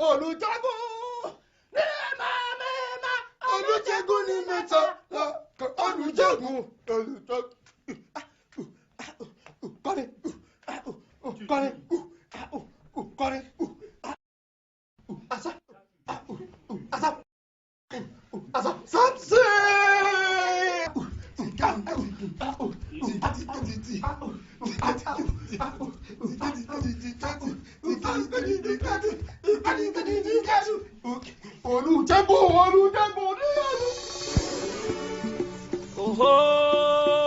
Olùjagun ní mẹ́mẹ́má. Olùjagun ní mẹ́ta lọ́kàn. Olùjagun olùjagun. Kọ́ni kọ́ni kọ́ni. Asa asa asa Samson. Olùjagun olùjagun ní ọdún.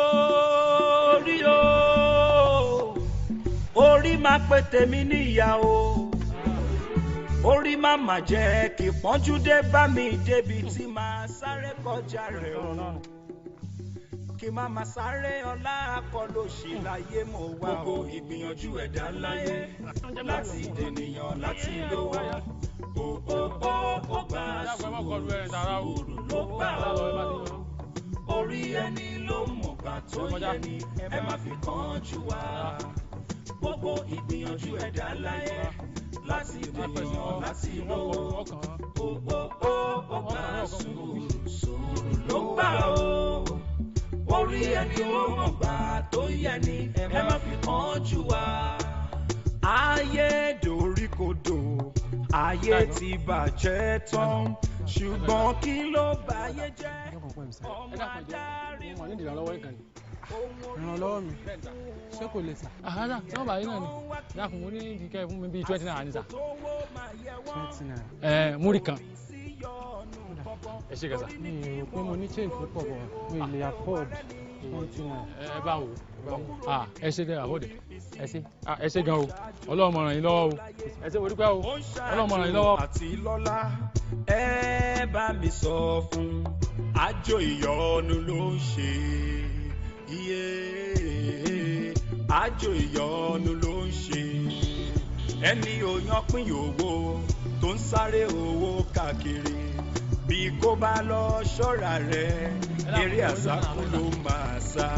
Orí o, orí máa pè tèmi níyà o, orí má má jẹ́ kí pọ́njú dé bá mi débi tí màá sáré kọjá rẹ̀ o, kí má má sáré ọlá akọlòṣì láyé mo wá o. Gbogbo ìgbìyànjú ẹ̀dá láyé láti dènìyàn láti lówó, ó ó ó ó gbà sùúrù sùúrù ló gbà o. Orí ẹni ló mọ̀gbà tó yẹ ni ẹ má fi kánjú wá. Gbogbo ìgbìyànjú ẹ̀dá láyé láti dènìyàn láti lówó, ó ó ó ó gbà sùúrù sùúrù ló gbà o. Orí ẹni ló mọ̀gbà tó yẹ ni ẹ má fi kánjú wá. Ayé doríkodò, ayé ti bàjẹ́ tán, ṣùgbọ́n kí ló báyé jẹ́? Ọmọ adarí mo ní ìrànlọ́wọ́ yín kan ni. Ìrànlọ́wọ́ mi ṣé kò lè sà? Àhárà tí wọ́n bá yín náà ni dákun mo ní kíkẹ́ fún mi bíi 20 naira ní sà. 20 naira. Ẹ múrí kan. Ẹ ṣe kẹsà. Mi ò rò pé mo ní change púpọ̀ bọ̀ mi ò lè afford 20 naira. Ẹ bá wò ẹ bá wò. Ah, ẹ ṣe gan àbọ̀dẹ̀ ẹ ṣe, ah, ẹ ṣe gan o, Ọlọ́run máa ràn yín lọ́wọ́ o, ẹ ṣe mo dúpẹ́ o, Ọlọ́run máa ràn yín lọ́wọ́. Àti lọ́lá ẹ bá mi sọ fún àjò ìyọnu ló ń ṣe iye, àjò ìyọnu ló ń ṣe ẹni òyàn pín owó tó ń sáré owó káàkiri, bí kò bá lọ ṣọ́ra rẹ̀ eré àsákú ló máa sá.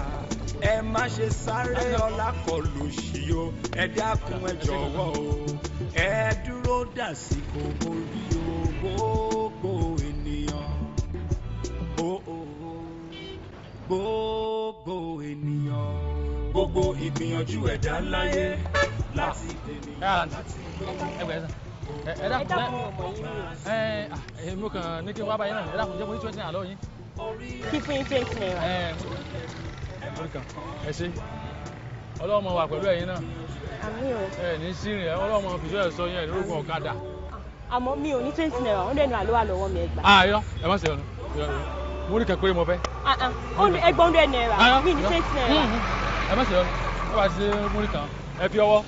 Ẹ má ṣe sáré ọlá kọlù sí o, ẹ dákun ẹ jọ̀wọ́ o, ẹ dúró dàsìkò orí o, gbogbo ènìyàn o o gbogbo ènìyàn, gbogbo ìgbìyànjú ẹ̀dá láyé láti dènìyàn láti Ẹ gbẹ sà, ẹ dákun ẹ ẹ mo kàn ní kí n wá báyìí náà, ẹ dákun jẹ́ mo ní 20 naira lọ́wọ́ yín. Kí fún yín 20 naira? Ẹ múrí kan, ẹ ṣe, Ọlọ́run máa wà pẹ̀lú ẹ̀yin náà. Àmín o. Ẹ ní sírìn ẹ, Ọlọ́run máa fìṣọ́ ẹ̀ sọ yẹn lórúkọ ọ̀kadà. Àmọ́ mi ò ní 20 naira, 100 naira ló wà lọ́wọ́ mi, ẹ gbà. Ah, irọ́, ẹ má ṣe ọ̀nà, múrí kan péré mo fẹ́. Ah ah, ẹgbẹ́ 100 naira, mi ní 20 naira. Ẹ má ṣe ọ̀nà, ẹ bá ṣe múrí kan, ẹ fi ọwọ́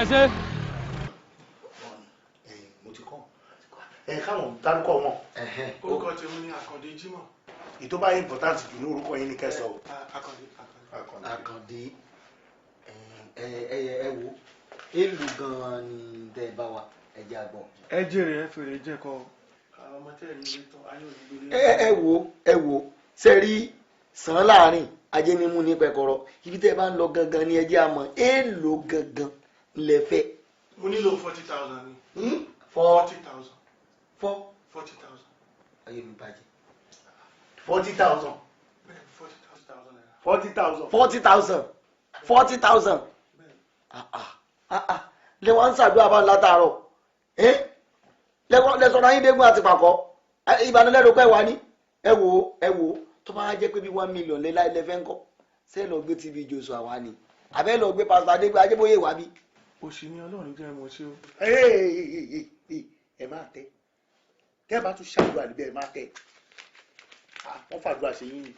ẹ ṣe. Mo ti kọ́ ẹ káwọn dárúkọ wọn. Orúkọ tèmi ni Àkàndé Jímọ̀. Ìtò bá important jù ní orúkọ yín ni kẹsàn o. Àkàndé. Àkàndé, ẹ ẹ ẹ wo èlù gan-an ni tẹ́ ẹ bá wa, ẹ jẹ́ àgbọ̀. Ẹ jèrè, ẹ fèrè jẹ kọ àwọn ọmọ tẹ́ ẹ nílé tán ayé òní gbélé. Ẹ ẹ wo, ẹ wo ṣe rí sàn láàrin ajé mímú ní pẹkọrọ, ibi tẹ́ ẹ bá ń lọ gangan ni ẹ jẹ́ àmọ́ èlò gangan lẹ fẹ́. Mo nílò 40,000 ni. 40 thousand. Four 40,000. Ayé mi bàjẹ́. 40,000. Bẹ́ẹ̀, 40,000 naira. 40,000. 40,000, 40,000, lè wọ́n ń ṣàdúrà bá látàárọ̀ lẹ́sọ̀rọ̀ ayé dégún àti pàkọ́ ìbànúlẹ́rù pẹ́ wá ní. Ẹ wò ó, ẹ wò ó, tó bá jẹ́ pé bí 1 million lé láì lẹ́fẹ́ ńkọ́, ṣé lọ gbé TV Joshua wá ni àbẹ́ lọ gbé pásítọ̀ Adégbé Ajébóyè wá bí? Òṣì ni Ọlọ́run jẹ́ mo ṣe o. Ẹ máa tẹ tẹ bá tún ṣàdúrà níbẹ̀, ẹ máa tẹ, wọ́n fàdúrà ṣe yín ni.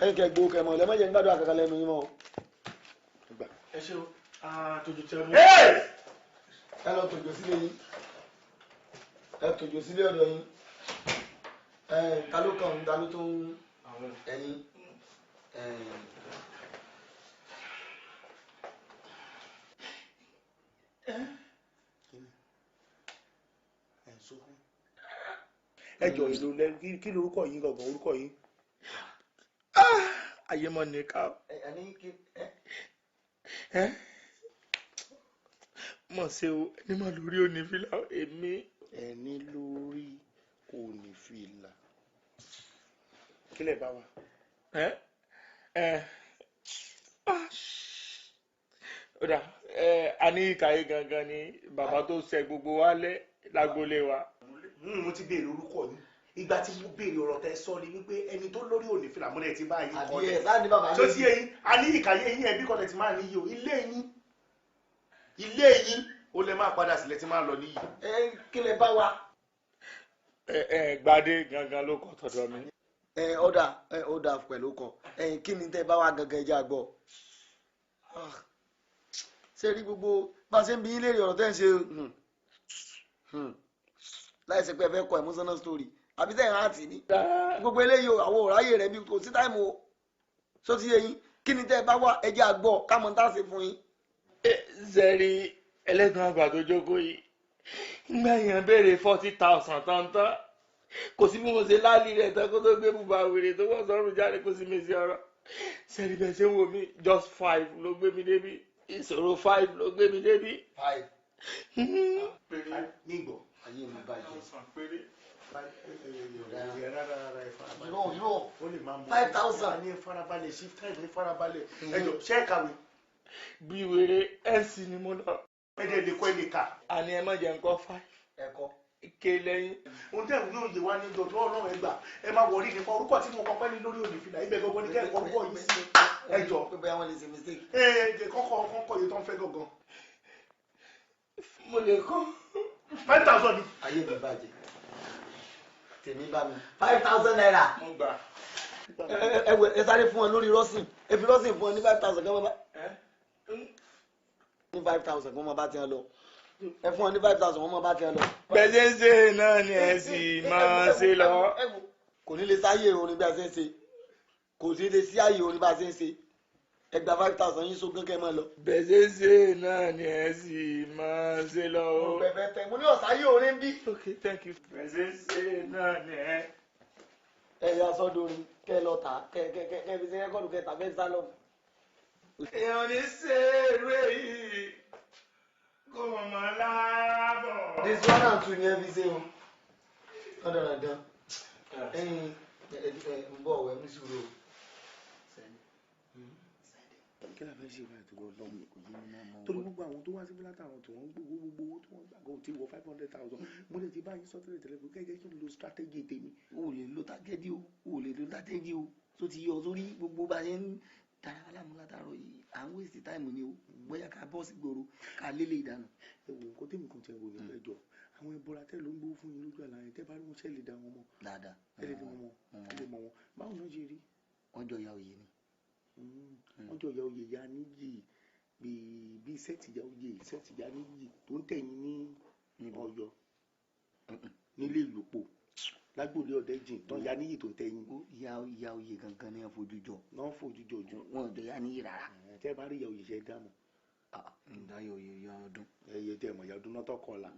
Ẹ̀yin kẹ gbowó kẹ mọ lẹ́mọ̀jẹ̀ nígbàdúrà kankan lẹ́nu yín mọ́ o. Ẹ ṣe o, àtòjò tí a lọ. Ẹ lọ tòjò sílé yín, ẹ tòjò sílé ọ̀dọ̀ yín. Ẹ ta ló kàn, ta ló tó ń ẹ̀yin? Ẹ sunkún, ẹ jọ ìlú lẹ, kí lorúkọ yín gangan, orúkọ yín? Ayé mọ nìka o. Mọ̀ ṣe o, ẹni mọ̀ lórí òní fìlà èmi. Ẹni lórí kò ní fìlà. Kílẹ̀ bá wa. Ẹ ẹ ó dà ẹ a ní ìkàyé gangan ni bàbá tó ṣe gbogbo wa lẹ lágbolé wa. Mo ti béèrè orúkọ yín. Ìgbà tí mo béèrè ọ̀rọ̀ tẹ sọ ni wípé ẹni tó lórí òní fìlà mọ́lẹ̀ ti bá yín kọ́ Àbí ẹ sáà ní bàbá tó ti yé yín, a ní ìkàyé yín ẹbí kọ́lẹ̀ ti máa níyì o. Ilé yín, ilé yín ó lè máa padà sílẹ̀ tí máa lọ níyì. Ẹ kí lẹ bá wa. Ẹ ẹ Gbadé gangan ló kọ tọ̀dọ̀ mi. Ẹ ọ̀dà, ẹ ọ̀dà pẹ̀lú kọ ẹ̀yìn kí ni tẹ́ bá wa gangan ẹ jẹ́ àgbọ̀. Ṣé rí gbogbo bá a ṣe ń bi yín léèrè ọ̀rọ̀ tẹ́ ń ṣe, láì ṣe pé ẹ fẹ́ kọ emotional story àbí tẹ́ ẹ̀ hàn tì ní. Gbogbo eléyìí o, àwọn òráyè rẹ̀ bí kò sí time o. Só ti yé yín, kí ni tẹ́ ẹ bá wá, ẹ jẹ́ àgbọ̀ ká mọ̀ tá a ṣe fún yín. Sẹ́rí ẹlẹ́gbọ̀n àgbà tó jókòó yìí, nígbà yẹn béèrè 40,000 tántán, kò sí bí mo ṣe láàlì rẹ̀ tán kó tó gbé bùbá wèrè tó wọ́n sọ́run jáde, kó sì mèsì ọ̀rọ̀. Sẹ́rí bẹ́ẹ̀ ṣe ń wò mí, just five ló gbé mi débi ìṣòro, five ló gbé mi débi. Five. Ní ìgbọ̀. Ayé mi bàjẹ́. Péré. Irọ́, irọ́. Ó lè máa mú 5,000. Ní farabalẹ̀, shift time, ní farabalẹ̀. Ẹ jọ, ṣé ẹ kàwé? Bí wèrè ẹ̀sì ni mo lọ. Ẹ dẹ̀ lè kọ́, ẹ lè kà. Àní ẹ má jẹ́ nǹkan five. Ẹ̀kọ́. Ké lẹ́yìn. Ohun tẹ́ ìwé òye wa ní ìjọ tó ọlọ́run ẹ gbà, ẹ máa wọrí nípa orúkọ tí mo kọ pẹ́ ní lórí òní fìlà ibẹ̀ gangan ní kẹ́kọ̀ọ́ orúkọ yìí sí. Ẹ jọ. Pé bóyá wọ́n lè ṣe mistake. Ẹ ẹ kọ́kọ́ kọ́kọ́ yìí tó ń fẹ́ gangan. Mo lè kọ́. 5,000 ni. Ayé mi bàjẹ́, tèmi bá mi, ₦5,000. Mo gbà. Ẹ ẹ wẹ, ẹ sáré fún wọn lórí rọ́sìn, ẹ fi rọ́sìn fún wọn ní 5,000 kí wọ́n bá ní 5,000 kí wọ́n bá tiẹ̀ lọ. Ẹ fún wọn ní 5,000, wọ́n máa bá tiẹ̀ lọ. Bẹ́ẹ̀ ṣe náà ni ẹ sì máa ṣe lọ. Kò ní lè sáyé orin bí a ṣe ń ṣe, kò ní lè sí àyè orin bá a ṣe ń ṣe. Ẹ gba 5,000 yín sógún kẹ́ ẹ máa lọ. Bẹ́ẹ̀ ṣe náà ni ẹ sì máa ṣe lọ. Mo bẹ̀bẹ̀ tẹ mo ní ọ̀sáyé orin bí. Okay, thank you. Bẹ́ẹ̀ ṣe náà ni ẹ. Ẹ yà sọ́dọ̀ orin kẹ́ ẹ lọ tà, kẹ́ kẹ́ kẹ́ kẹ́ fi ṣe record, kẹ́ tà fẹ́ sálọ. Èèyàn ní ṣe eré yìí kó mọ̀ mọ́ láàbọ̀. This one and two ni ẹ fi ṣe o dandan ẹyin ẹ ẹ ń bọ̀ wẹ̀ ní sùúrù o. Kí la fẹ́ ṣe báyìí tó lọ lọ́wọ́ torí gbogbo àwọn tó wá síbi látàwọn tí wọ́n ń gbowó, gbogbo owó tí wọ́n gbà kò tí wọ 500,000. Mo lè ti bá yín sọ tẹ́lẹ̀ tẹ́lẹ̀ pé kẹ́kẹ́ kí n lo strategy tèmi. O ò lè lo tágẹ́dì o, o ò lè lo tágẹ́dì o. Tó ti yọ sórí gbogbo bá ṣe ń tara aláàmú látàárọ̀ yìí, à ń waste time ni o. Bóyá ká bọ́ sí gbòòrò ká lélẹ̀ ìdànù. Ẹ wo nǹkan tèmi kan tiẹ̀ wò ní ẹjọ́ àwọn ẹbọra tẹ́ ló ń gbowó fún yín lójú àlá yẹn, tẹ́ bá rí wọn, ṣẹ́ lè dá wọn mọ̀? Dáadáa. Ẹ lè dá wọn mọ̀, ẹ lè mọ̀ wọn. Báwo náà ṣe rí? Wọ́n jọ ya òye ni. Wọ́n jọ ya oyè ya níyì bíi bíi set ya oyè, set ya níyì tó ń tẹ̀yìn ní Ọ̀yọ́ nílé ìlòpò lágbòlé ọ̀dẹ́jìn tán ya níyì tó ń tẹ̀yìn. Ìyá ìyá oyè gangan ni wọ́n fojú jọ. Náà fojú jọ jù. Wọn ò jọ ya níyì rárá. Tẹ́ bá rí ìyá oyè, ṣe dá mọ̀? Ǹda yọ oyè ya ọdún. Ẹyẹ tẹ mọ̀, ìyá ọdún náà tọkọ la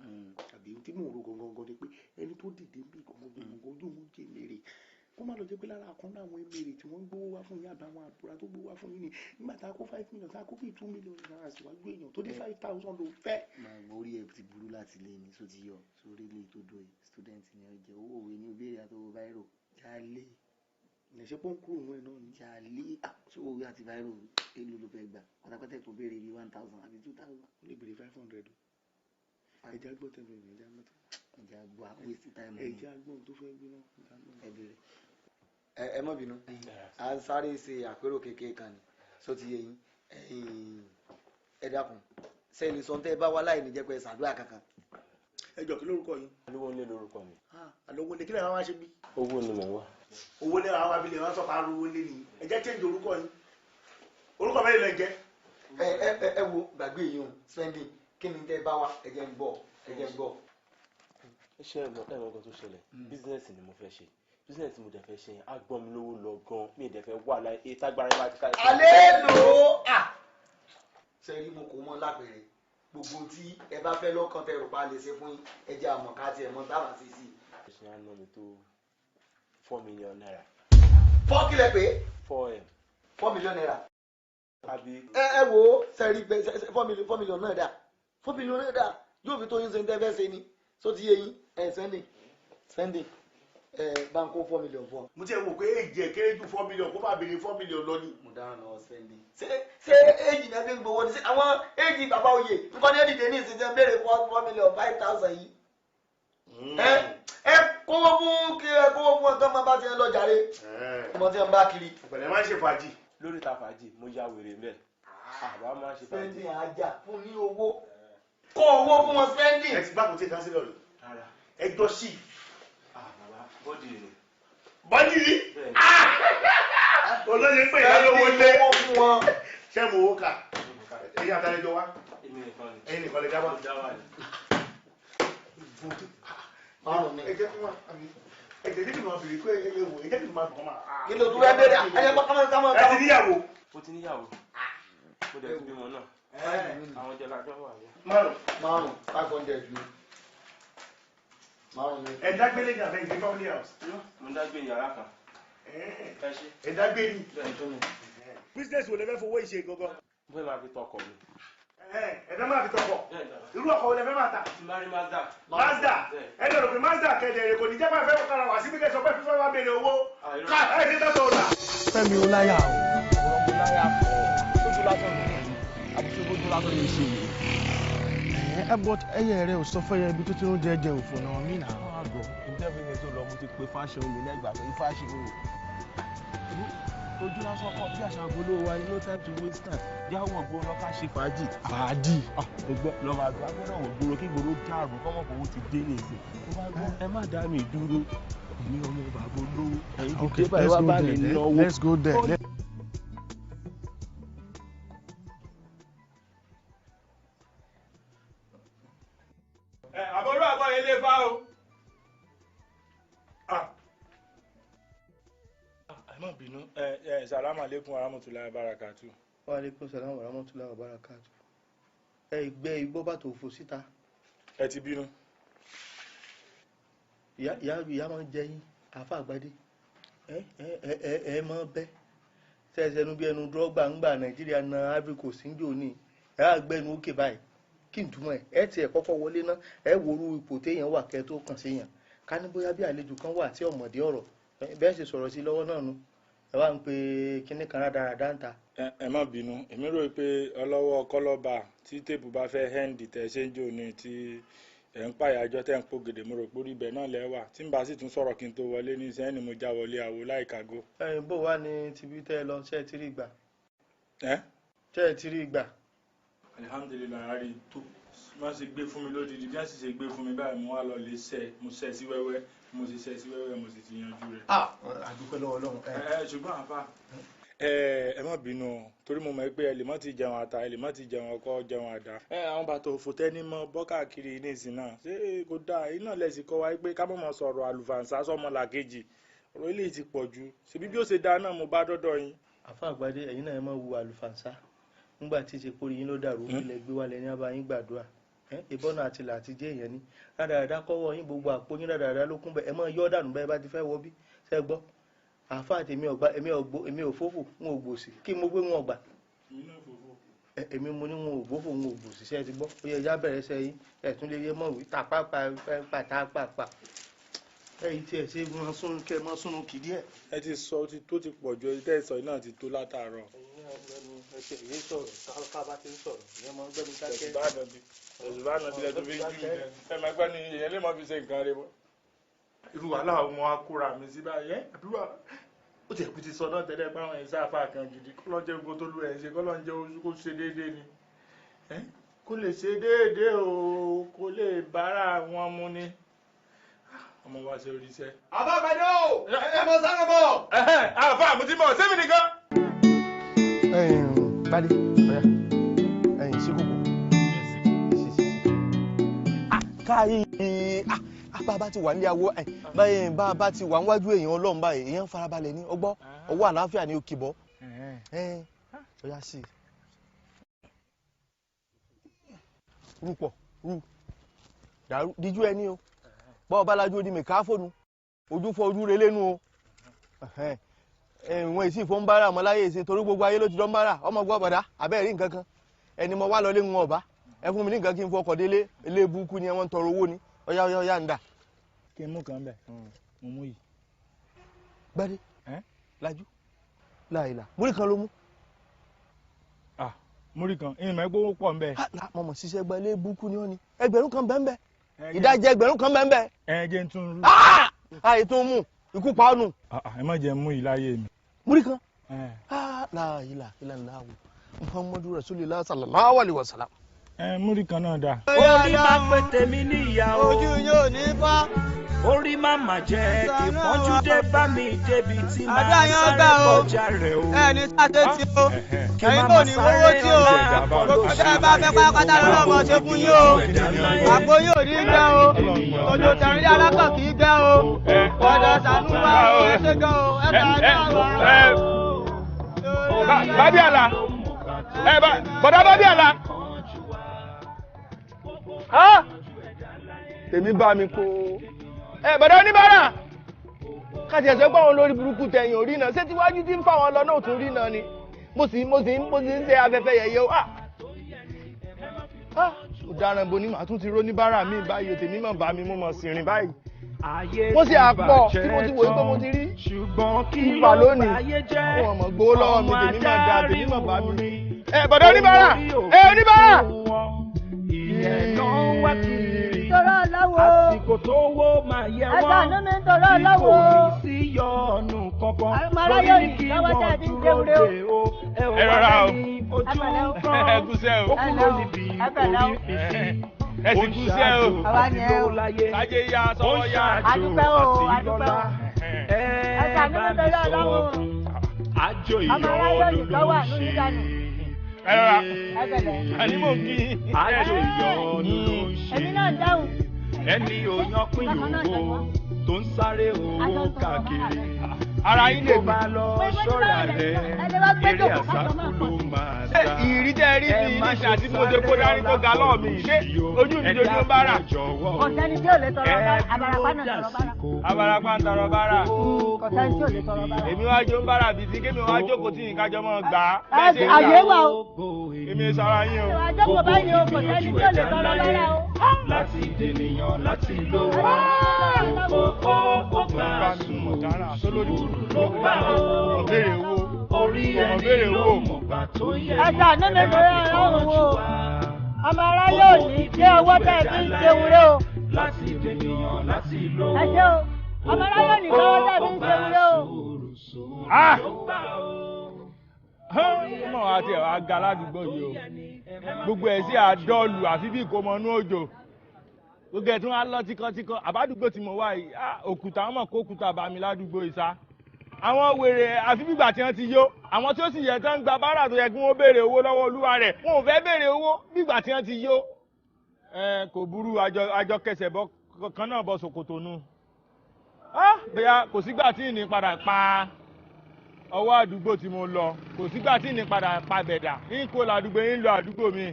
àbí tí mò ń ro gangan ni pé ẹni tó dìde ń bí gangan gangan ojú wọn jẹ mèrè, kó má lọ jẹ́ pé lára àkànná àwọn emèrè tí wọ́n ń gbówó wá fún yín àbáwọn àbúrà tó gbówó wá fún yín ni nígbà tá a kó 5 million, tá a kó bíi 2 million naira síwájú èèyàn tó dé, 5,000 ló fẹ́. Máa gbọ́, orí ẹ̀ ti burú láti lé ní só ti yọ sórí ilé tó dó yìí. Student ni ọ jẹ, owó òwe ní òbéèrè àtọwọ́ báírò jálé. Ẹ̀ṣẹ̀ pọ́n kúrò nù ẹ̀ náà ni. Jálé sówó òwe àti báírò, èlò ló fẹ́ gbà pátápátá? Kò béèrè bíi 1,000 àbí 2,000. Ó lè béèrè 500. Ẹja gbọ́ tẹ̀lé mi, ẹja gbọ́ tẹ̀lé. Ẹja gbọ́, waste time ni. Ẹja gbọ́ tó fẹ́ gbé náà, ẹja gbọ́. Ẹ béèrè. Ẹ má bínú, à ń sáré ṣe àpérò kékeré kan ni, só ti yé yín. Ẹ̀yin, ẹ dákun, sẹ́ni sọ tẹ́ ẹ bá wá láì ní jẹ́ pé ẹ ṣàdúrà kankan. Ẹ jọ, kí lórúkọ yín? Alówó ní lórúkọ mi. Àlówó lè kí lè wá ṣe bí? Owó ni mò ń wá. Owó lè wá bí lè wá sọ pé arówó lé ni. Ẹ jẹ́ change orúkọ yín. Orúkọ mẹ́rin lẹ jẹ́. Ẹ ẹ ẹ ẹ wo, gbàgbé yìí o, spending, kí ni tẹ́ ẹ bá wá? Ẹ jẹ́ ń gbọ́, ẹ jẹ́ ń gbọ́. Ṣé ẹ mọ nǹkan tó ṣẹlẹ̀? Business ni mo fẹ́ ṣe. Business mo dẹ̀ fẹ́ ṣe yẹn á gbọ́n mi lówó lọ gan, mi ì dẹ̀ fẹ́ wà láì èyí tágbára yẹn bá ti ká. Alẹ́ lò ó à ṣe rí, mo kò mọ lápẹ̀rẹ̀ gbogbo tí ẹ bá fẹ́ lọ́kàn tẹ rò pa lè ṣe fún yín, ẹ jẹ́ àmọ̀ ká tiẹ̀ mọ táwọn ṣe sí i. Ṣe á ná mi tó ₦4 million. Four kílẹ̀ pé? 4M. ₦4 million. Àbí. Ẹ ẹ wo, sẹ́rí pé 4 million, 4 million náà dà, 4 million náà dà, yóò fi tó yín ṣe ń tẹ́ fẹ́ ṣe ni. Tó ti yé yín ẹ spending spending ẹ bá ń kó 4 million fún ọ. Mo ti ẹ̀ wò pé èjì ẹ̀ kéré ju 4 million kó má béèrè 4 million lọ ni. Mo dáhùn lọ spending. Ṣé èjì náà fi ń gbowó ni? Ṣé àwọn èjì bàbá oyè nǹkan ní èdìdè ní ìsinsìnyí ń béèrè 4 million 5,000 yìí? Ẹ kówó fún kí ẹ kówó fún ọtọ́ máa bá ti ń lọ jàre ọmọ tí wọn bá kiri. Ìpẹ̀lẹ́ máa ń ṣe fàájì. Lórí ta fàájì, mo ya wèrè mbẹ, àbá máa ń ṣe fàájì. Spending ajá fún ní owó, kó owó fún wọn spending. Ẹ ti gbàgbọ́ tí kánsílọ̀ rẹ̀ ẹ jọ sí i. Bàbá bọ́dì ni. Bọ́dì ni olóye pé ìyá lówó lé ṣé mo wó kà ẹ̀yin àtàlẹ́jọ wa ẹ̀yin nìkan lè dá wa. Ẹ jẹ́ kí wọ́n ẹ jẹ́ kí n máa bèrè pé ẹ wò ẹ jẹ́ kí n máa bọ̀ máa. Kí ló tún fẹ́ bèrè? Ẹ jẹ́ kámọ́ kámọ́. Ẹ ti níyàwó. Mo ti níyàwó, mo dẹ̀ ti bímọ náà, àwọn jẹ́ lájọ́ wà ní. Márùn. Márùn 500 ni márùn ni. Ẹ dágbélé ní abẹ́ ìgbé family house. Mo dágbé yàrá kan. Ẹ dágbé ni. Business wo lẹ fẹ́ fowó ìṣe gangan? Mo fẹ́ máa fi tọkọ mi. Ẹ fẹ́ máa fi tọkọ. Irú ọkọ̀ wo lẹ fẹ́ máa tà? Ti máa rí Mazda. Mazda. Ẹ lè rò pé Mazda kẹ̀dẹ̀ èrè kò ní jẹ́ pé àfẹ́ kára wá síbi kẹsàn-án pé fífẹ́ wá béèrè owó. Ká ẹ ṣe tọ́tọ̀ ọ̀la. Fẹ́mi ó láyà o, ọ̀rọ̀ mo láyà pọ̀, sójú lásán ni àbúṣe bójú lásán ni ṣe yìí. Ẹ bọ ẹyẹ rẹ ò sọ fẹyẹ ibi tó ti ń jẹjẹ òfò náà mí nà. Àgọ́ ìjẹ́bìnrin tó lọ mo ti pe fáṣọ mi lẹ́gbàá pé fáṣọ mi ojú lásán kọ bí àṣà àgbolo wa ni no time to waste time jáwọ́ gbòòrò ká ṣe fàájì. Fàájì. Ẹgbẹ́ lọ́mọ àgbà gbọ́dọ̀ wò gbòòrò kí gbòòrò dàrú kọ́mọ̀ kò ti dé nìsín. Tó bá gbọ́ ẹ má dá mi dúró, èmi ọmọ bàbá olówó ẹ̀yin ti dé báyìí wá bá mi náwó. Let's go there. Àbọ̀rọ̀ àbọ̀ ilé fa o. Ẹ má bínú, ẹ ẹ sàlámù aleykum warahmatulahi wabarakatu. Wa aleykum salam warahmatulahi wabarakatu. Ẹ ìgbẹ́ igbó bàtò òfò síta. Ẹ ti bínú. Ìyá ìyá máa ń jẹ yín, àáfà àgbàdé. Ẹ ẹ ẹ ẹ máa bẹ. Sẹ́sẹ̀nu bí ẹnu dọ́gba ń gbà Nàìjíríà na Ivory Coast ń jò ní. Ẹ á gbẹ́nu ókè báyìí. Kí n túmọ̀ ẹ̀? Ẹ tiẹ̀ kọ́kọ́ wọlé ná. Ẹ worú ipò téèyàn wà kẹ́ tó kàn séèyàn. Ká ní bóyá bí àlejò kan wà tí ọ̀mọ̀dé ọ̀rọ̀. Bẹ́ẹ̀ ṣe sọ̀rọ̀ sí lọ́wọ́ náà nu. Ẹ wá ń pe kinní kan rádaràdá ń ta. Ẹ má bínú, èmi rò pé ọlọ́wọ́ kọ́lọ́bà tí téèpù bá fẹ́ hẹ́ǹdì tẹ̀ ṣe ń jò ní tí ẹ̀ ń pàyàjọ́ tẹ̀ ń po gèdè, mo rò pé orí ibẹ̀ náà lẹ́wà tí n bá sì tún sọ̀rọ̀ kí n tó wọlé ní sẹ́yìn ni mo já wọlé àwo láìkago. Ẹ̀yin bó wá ní tibí tẹ́ ẹ lọ, ṣé ẹ ti rí gbà? Ẹ? Ṣé ẹ ti rí gbà? Alihamdulilayi, rí tó wọ́n ṣe gbé fún mi lódìdí, bí wọ́n sì ṣe gbé fún mi báyìí mo wá lọ lè ṣe, mo ṣe sí wẹ́wẹ́, mo sì ṣe sí wẹ́wẹ́, mo sì ti yanjú rẹ̀. Àdúpẹ́ lọ́wọ́ Ọlọ́run. Ẹ ṣùgbọ́n àfa ẹ má bínú o, torí mo mọ̀ pé ẹ lè má ti jẹun ata, ẹ lè má ti jẹun ọkọ jẹun àdá. Ẹ àwọn bàtà òfò tẹ́ni mọ bọ́ káàkiri ní ìsìn náà ṣé kò dáa? Iná lẹ́sìn kọ́ wa pé ká má mọ̀ sọ̀rọ̀ àlùfàǹsá sọ́mọlàkejì, ọ̀rọ̀ ilé ti pọ̀ ju ṣebí bí ó ṣe dáa náà mo bá dọ́dọ̀ yín. Àfa àgbàdé, ẹ̀yin náà ẹ má wu àlùfàǹsá nígbà tí ṣe kórìí yín ló dàrú, ilẹ̀ gbé wálẹ̀ ní abá yín gbàdúrà ìbọnà àti làtí jẹ́ èèyàn ní rádaràdá kọ́wọ́ yín, gbogbo àpò yín rádaràdá ló kún bẹ́ẹ̀, ẹ máa yọ́ dànù bẹ́ẹ̀ bá ti fẹ́ wọ bí ṣe gbọ́. Àáfàá tèmi ọ̀gbá, èmi ọ̀gbó, èmi ò fófò, n ò gbòsì kí mo gbé wọn ọ̀gbà, èmi mo ní wọn ò gbófò, n ò gbòsì ṣe ti gbọ́. Ó yẹ ẹja bẹ̀rẹ̀ ṣe yín, ẹ̀ tún lè yé mọ̀ wí tàpápàpàtàpàpà ẹ̀yìn tí ẹ̀ ṣe máa sún kẹ́ máa súnú kì díẹ̀. Ẹ ti sọ ti tó ti pọ̀ ju ẹ tẹ́ ẹ sọ náà ti tó látàárọ̀. Irú wàhálà ọmọ akóra mi sí báyìí ẹ àdúrà ó ti ẹ̀kú ti sọ náà tẹ́lẹ̀ pé àwọn ẹ̀ṣẹ́ àfa kan gidi kọ́ ló ń jẹ́ gbogbo tó lù ẹ̀ ṣe, kọ́ ló ń jẹ́ oṣù kó ṣe déédéé ni kó lè ṣe déédéé o, kó lè bára wọn mu ni ọmọ wa ṣe oríṣẹ́. Àbábàdé o, ẹ mọ sáré bọ̀. Àfa àmútí mọ̀ sẹ́mi nìkan. Gbadé, ọ̀yà ẹ̀yìn sí kòkò. Káyé bá a bá ti wà nílé awo báyìí, bá a bá ti wà níwájú èèyàn Ọlọ́run báyìí, èèyàn farabalẹ̀ ní ọgbọ́ ọwọ́ àlàáfíà ní òkè bọ́. Ọ̀yà sí i. Rúpọ̀ rú dàrú díjú ẹ ní o, bọ́ ọba lajú odi mẹ̀káfóònù ojú fọ ojú rẹ lẹ́nu o. Ìwọ̀n èsì ìfọ̀ ń bára ọmọ láyé èsì torí gbogbo ayé ló ti dán bára ọmọ gbọ́ bọ̀dá abẹ́ rí nǹkan kan ẹni mo wá lọ lé ń ọba ẹ fún mi ní nǹkan kí n fọkọ̀ délé ilé burúkú ni wọ́n ń tọrọ owó ni Ọ̀yá ọ̀yá ọ̀yá ń dà. Kí n mú kan bẹ̀, mo mú yìí. Gbadé, lajú, láìla, múrí kan ló mú. Múrí kan, ìmọ̀ ẹgbẹ́ owó pọ̀ ń bẹ̀. Mo mọ̀ ṣiṣẹ́ gba ilé búkú ni ó ní. 1,000 kan bẹ́ẹ̀ bẹ́ẹ̀. Ìdajì 1,000 kan bẹ́ẹ̀ bẹ́ẹ̀. Ẹ jẹ́ n tún rú. Àyè tó mú, ikú pa ọ́ nù. Ẹ má jẹ́ mú yìí láyé mi. Múrí kan. Láìla, ìlànà Muhammadu Rasulillah sallallahu alaihi wasallam. Múrí kan náà dáa. Orí máa pè tèmi níyàwó. Ojú yóò ní fọ́. Orí má mà jẹ́ kí pọ́njú dé bá mi débi tí màá sáré kọjá rẹ̀ o. Ẹni sáté tí o, ẹ̀yin kò ní wọ́wọ́ tí o, gbogbo tẹ́ ẹ bá fẹ́ pátápátá lọ́nà ọmọ ṣe fún yín o. Àpò yóò ní gbẹ o, tòjò tẹ̀rín alákàn kì í gbẹ o. Ọ̀dọ̀ sànú wa o, ẹ ṣe gan o, ẹ sànú wa o. Bábí àlà, bọ̀dá bábí àlà. Tèmi bá mi kó. Bọ̀dá oníbàárà káti ẹ̀sẹ̀ gbọ́ àwọn lórí burúkú tẹ̀yìn orí náà ṣé tíwájú tí ń fà wọn lọ náà tún rí náà ni mo sì ń ṣe afẹ́fẹ́ yẹ̀yẹ́ o. Ọ̀daràn bo ni màá tún ti ró oníbàárà mi báyìí, tèmi mọ̀ bá mi mú mọ̀ sí rìn báyìí. Mo sì àpọ̀ tí mo ti wòye pé mo ti rí ìfà lónìí, àwọn ọmọ gbowó lọ́wọ́ mi, tèmi mọ̀ dá, tèmi mọ̀ bá mi. Bọ̀dá oníbàárà, oníbàárà. Ìyẹn náà wá kiri. Tọrọ lọ́wọ́. Àsìkò tó wó máa yẹ wọ́n. Ẹ̀sán mi ń tọrọ lọ́wọ́. Tí kò ní sí yọ̀ọ̀nù kankan. Lórí ní kí wọ́n dúró de o. Ẹ ò wá ní ojú kan. Ẹ kúṣẹ́ o. Ó kúrò níbi orí fi sí. Ẹ sì kúṣẹ́ o. Àwa ni ẹ o. Sájé ya sọ́wọ́ ya. Adúpẹ́ o, adúpẹ́ o. Ẹ bá mi sọ fún. Àjọ ìyọ̀ọ̀nù ló ń ṣe. Ẹ rọra. Àní mò ń kí. Àjò ìyọ̀ọ̀nù ló ń ṣe. Èmi náà dáhùn. Ẹni ò yan pín yòówó tó ń sáré owó káàkiri. Ara yín lè Kó bá lọ ṣọ́ra rẹ̀, eré àsákú ló máa sá. Ìrírí tẹ́ rí mi níṣẹ́ àti bí mo ṣe kó dání tó ga lọ́ọ̀ mi. Ṣé ojú mi dojú ń bára? Kò sẹ́ni tí ò lè tọrọ bára, abarapá náà tọrọ bára. Abarapá ń tọrọ bára. Kò sẹ́ni tí ò lè tọrọ bára. Èmi wá jó ń bára bíi ti kémi wá jókòó tí nǹkan jọ mọ́ gbà á. Àyè wà o. Èmi sọ̀rọ̀ yín o. Ìwà jókòó báyìí o, kò sẹ́ni tí ò lè tọrọ bára o. Láti dènìyàn láti lówó. Ó gbà sùúrù ló gbà ó. Orí ẹni ló mọ̀gbà tó yẹ. Ẹ ṣàánú mi lórí ọlọ́run o. Ọmọ aráyé ò ní jẹ́ ọwọ́ tẹ́ ẹ fi ń ṣe wúrẹ́ o. Láti dènìyàn láti lówó. Ẹ ṣé o. Ọmọ aráyé ò ní jẹ́ ọwọ́ tẹ́ ẹ fi ń ṣe wúrẹ́ o. Mọ̀ àti ẹ̀ wá ga ládùúgbò yìí o. Gbogbo ẹ̀ sí àdọ́ọ̀lù àfi bí kò mọ inú òjò. Gbogbo ẹ̀ tí wọ́n á lọ tíkọ́tíkọ́. Àbádùgbò tí mo wà yìí, òkúta wọn mọ̀ kó òkúta bá mi ládùúgbò yìí sá. Àwọn wèrè àfi bígbà tí wọ́n ti yó. Àwọn tí ó sì yẹ tán gba bárà tó yẹ kí wọ́n béèrè owó lọ́wọ́ olúwa rẹ̀. Wọn ò fẹ́ béèrè owó bígbà tí wọ́n ti yó. Kò burú àjọ kẹsẹ̀ bọ́ kan náà bọ́ ṣòkòtò nu. Bóyá kò sígbà tí ìní padà pa ọwọ́ àdúgbò tí mo lọ, kò sígbà tí ìní padà pa bẹ̀dà. Ń kó ládùúgbò yín lọ àdúgbò mi.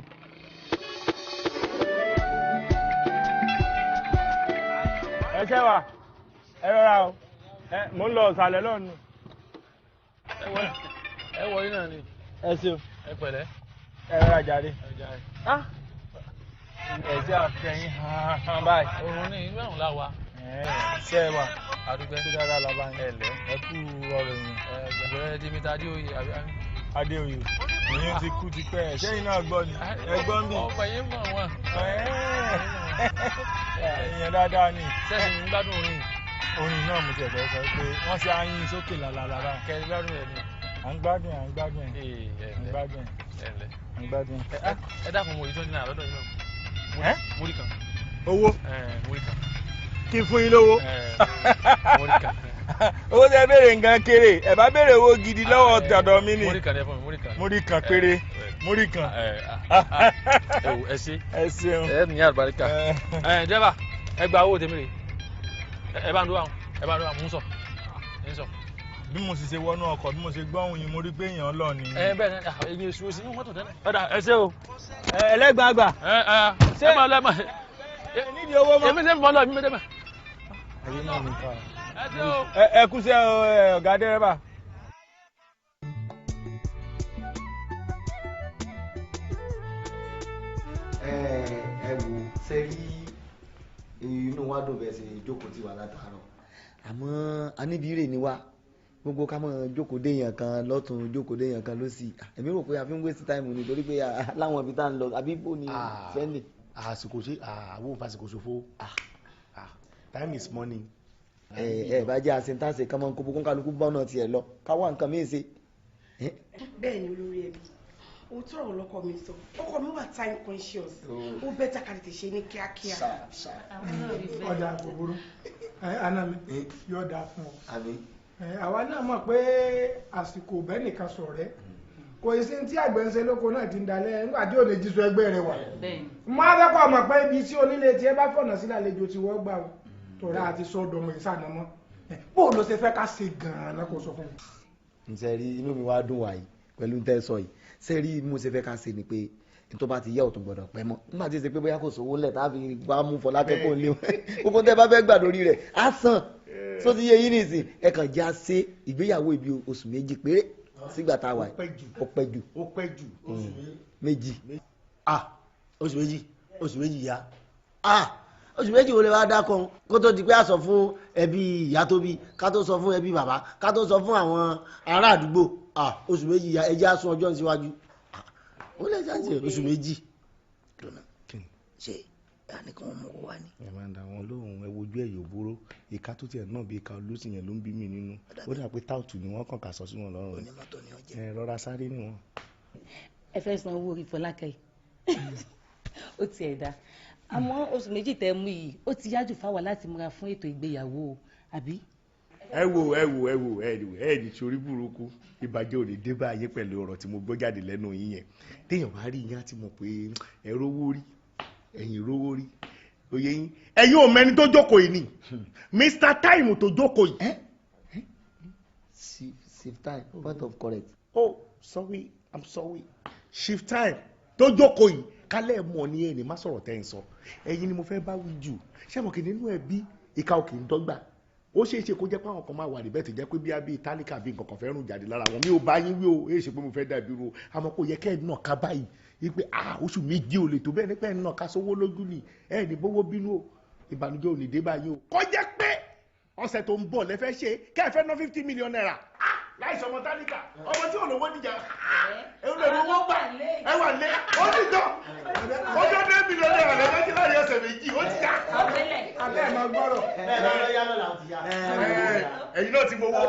Ẹ ṣé wà, ẹ rọra o, mò ń lọ ọ̀sàlẹ̀ lọ́nu. Ẹ wọ yín náà ni. Ẹ ṣeun. Ẹ pẹ̀lẹ́. Ẹ rọra jàre. Ẹ ṣe àfẹ́yìn hàn báyìí. Òun ní inú ẹ̀hún láwa. Ṣé ẹ wà? Adúgbẹ́. Ṣé dáadáa la bá yín? Ẹ lẹ́. Ẹ kú ọ̀rọ̀ yẹn. Ẹ gbẹ̀rẹ̀ Jimmy Adéoyè àbí. Adéoyè. Ìyẹn ti kú ti pẹ́. Ṣẹ́yìn náà gbọ́ ni. Ẹ gbọ́ ń bì. Ọ̀pọ̀ yín mọ̀ wọ́n. Ìyẹn dáadáa ni. Sẹ́sìn ń gbádùn orin. Orin náà mo ti ẹ̀fẹ́ sọ pé wọ́n ṣe ayin sókè làlàlà. Kẹ́rin gbádùn ẹ̀ ni. À ń gbádùn ẹ̀, à ń gbádùn ẹ̀. À ń gbádùn ẹ̀. À ń gbádùn ẹ̀. Ẹ dákun mo ìtọ́jú náà lọ́dọ̀ yín náà. Múrí kan. Owó. Múrí kan. Kí n fún yín lówó. Múrí kan. Owó tẹ béèrè nǹkan kéré, ẹ bá béèrè owó gidi lọ́wọ́ tọ̀dọ̀ mi ni. Múrí kan ni ẹ fún mi, múrí kan. Múrí kan péré, múrí kan. Ẹ wò ẹ ṣé. Ẹ ṣeun. Ẹ ní àlùbáríkà. Ẹ dẹ́bà, ẹ gba owó tèmi rè. Ẹ bá ń dúró àwọn, ẹ bá ń dúró àwọn, mò ń sọ. Ń sọ. Bí mo sì ṣe wọnú ọkọ̀, bí mo ṣe gbọ́ ohùn yìí, mo rí pé èèyàn lọ ni. Ẹ bẹ́ẹ̀ ni, èmi èso sí inú mọ́tò tẹ́lẹ̀. Ọ̀dà ẹ ṣé o. Ẹlẹ́gbàá àgbà. Ẹ ẹ ẹ máa lọ ẹ máa. Nídìí owó mọ́. Èmi ṣe ń bọ́ lọ, èmi ṣe ń bọ́. Ayé náà mi kọ́. Ẹ kúṣẹ́ ọ̀gá dẹ́rẹ́bà. Ẹ wò ṣe rí Inú wa dùn bẹ́ẹ̀ ṣe jókòó tì wá látàárọ̀. Àmọ́ aníbírè ni wá. Gbogbo ká mọ̀ jókòó déèyàn kan lọ́tún jókòó déèyàn kan lósì. Èmi rò pé a fi ń waste time ni torí pé láwọn ibi tá à ń lọ àbí bò ní Sunday. Àsìkò ṣe àwọn òfàsìkò ṣòfò. Time is money. Ẹ bá jẹ́ àṣetàṣe kán máa ń kó bókún kálukú bá ọ̀nà tiẹ̀ lọ káwá nǹkan míì ṣe. Bẹ́ẹ̀ ni olórí ẹbí, òótọ́ ọ̀rọ̀ lọ́kọ mi sọ, ọkọ mi wà time conscious, ó bẹ́tà ká tètè ṣe ní kíákíá. Ọ̀dà gbogbo àná mi yóò dáa fún ọ. Àwa náà mọ̀ pé àsìkò bẹ́ẹ̀ nìkan sọ̀rẹ́ kò sí tí àgbẹ̀ ń ṣe lóko náà ti ń dalẹ̀ nígbà tí òde jísọ ẹgbẹ́ rẹ wà. Mo á fẹ́ kọ́ ọmọ pé ibi tí onílé tiẹ̀ bá fọ̀nà sílẹ̀ àlejò tí wọ́n gbà ó tọ́ra àti sọ́dọ̀mọ̀ ìsànàmọ́ bó ló ṣe fẹ́ ká ṣe gan-an kó sọ fún mi. Ǹṣe rí inú mi wá dùn wáyé pẹ̀lú tẹ́ sọ yìí, ṣe rí mo ṣe fẹ́ ká ṣe ni pé tó bá ti yẹ òtún gbọ́dọ̀ pẹ́ mọ́ nígbà tí ó ṣe pé bóyá kò sówó lẹ̀ tá a fi wá mú Fọlákẹ́ kó lé wọn gbogbo tẹ́ bá fẹ́ gbà lórí rẹ̀ á sàn só ti yé yín nìsín. Ẹ kàn já ṣe ìgbéyàwó ibi oṣù 2 péré sígbà tá a wà yìí. Ó pẹ́ jù. Ó pẹ́ jù. Méjì. Oṣù 2, oṣù 2 ya. Oṣù 2 wo lè wá dákan kó tó di pé a sọ fún ẹbí ìyá tó bí, ká tó sọ fún ẹbí bàbá, ká tó sọ fún àwọn ará àdúgbò. Oṣù 2 ya, ẹ jẹ́ á sún ọjọ́ síwájú. Ó lè ṣàṣe oṣù 2. Ṣe àní kí wọ́n mú wá ní. Ẹ máa ń da wọn lóhùn, ẹ wojú ẹ yóò bóró ìka tó tiẹ̀ náà bí ìka olùsì yẹn ló ń bí mi nínú. Ó dà pé táùtù ni wọ́n kàn kà sọ sí wọn lọ́rùn. Onímọ́tò ni ó jẹ́. Ẹ rọra sáré níwọ̀n. Ẹ fẹ́ san owó orí Fọlákẹ́ yìí. Ó tiẹ̀ dá. Àmọ́ oṣù 2 tẹ́ mú yìí ó ti yájú fáwa láti múra fún ètò ìgbéyàwó àbí. Ẹ wo ẹ wo ẹ wo ẹ wo ẹ ní sórí burúkú ìbàjẹ́ ò ní dé bá ayé pẹ̀lú ọ̀rọ̀ tí mo gbọ́ jáde lẹ́nu yín yẹn. Téèyàn bá rí yín á ti mọ̀ pé ẹ rówó rí, ẹ̀yin rówó rí, òye yín. Ẹ̀yin ò mẹ́ni tó jókòó yìí ni Mr. Time tó jókòó yìí. Shift time, point of correct. Oh sorry, I'm sorry. Shift time tó jókòó yìí kálẹ̀ mọ̀ ní ẹni má sọ̀rọ̀ tẹ́ ń sọ. Ẹ̀yin ni mo fẹ́ bá wí jù. Ṣé mo kì í nínú ẹbí ìka òkè ń dọ́gba? Ó ṣeé ṣe kó jẹ́ pé àwọn kan máa wà níbẹ̀ tó jẹ́ pé bí abí tálíkà bí nǹkan kan fẹ́ rùn jáde lára wọn. Mi ò bá yín wí o, èyí ṣe pé mo fẹ́ dàbí ro. Àmọ́ kò yẹ kẹ́ ẹ̀ náà ká báyìí wípé oṣù 2 ò lè tó bẹ́ẹ̀ nípa ẹ̀ náà ká sówó lójú ni ẹ̀ ní bówó bínú o, ìbànújẹ́ ò ní dé báyìí o. Kó jẹ́ pé ọ̀sẹ̀ tó ń bọ̀ lẹ́fẹ́ ṣe kẹ́ ẹ fẹ́ ná 50 million naira láìsọ ọmọ tálíkà, ọmọ tí olówó níjà olówó gbà ẹ wà lé ó ti jọ ó jọ 10 million naira lẹ́fẹ́ tí láàrin ọ̀sẹ̀ 2 ó ti yá. Abẹ́ ẹ̀ máa gbọ́rọ̀. Ẹ̀yin náà ti gbowó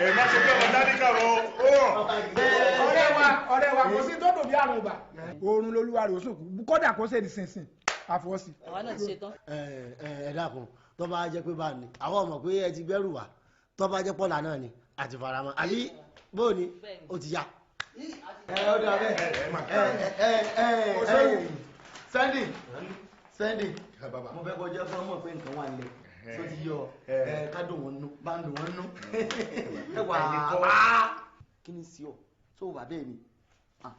ẹ̀ má ṣe pé ọmọ tálíkà rọ ó. Ọ̀rẹ́ wa kò sí tó dùn bí àrùn ibà. Oorun lolúwa rẹ̀ ó sùn kú kódà kó ṣèdí sínsìn àfọwọ́sí. Àwa náà ti ṣe tán. Ẹ dákun, tó bá jẹ́ pé bá ní àwọn ọmọ pé ẹ ti gbẹ́rù wá, tó bá jẹ́ pọ́là náà ni àti faramọ́ àbí bóò ni ó ti yá. Ẹ ó dà bẹ́ẹ̀. Ẹ Sunday Sunday mo fẹ́ kọjá fún ọmọ pé nǹkan wà nílẹ̀ tó ti yọ ẹ ká dùn wọn nú bá ń dùn wọn nú. Ẹ wà á kí ni sí ọ tó wà bẹ́ẹ̀ ni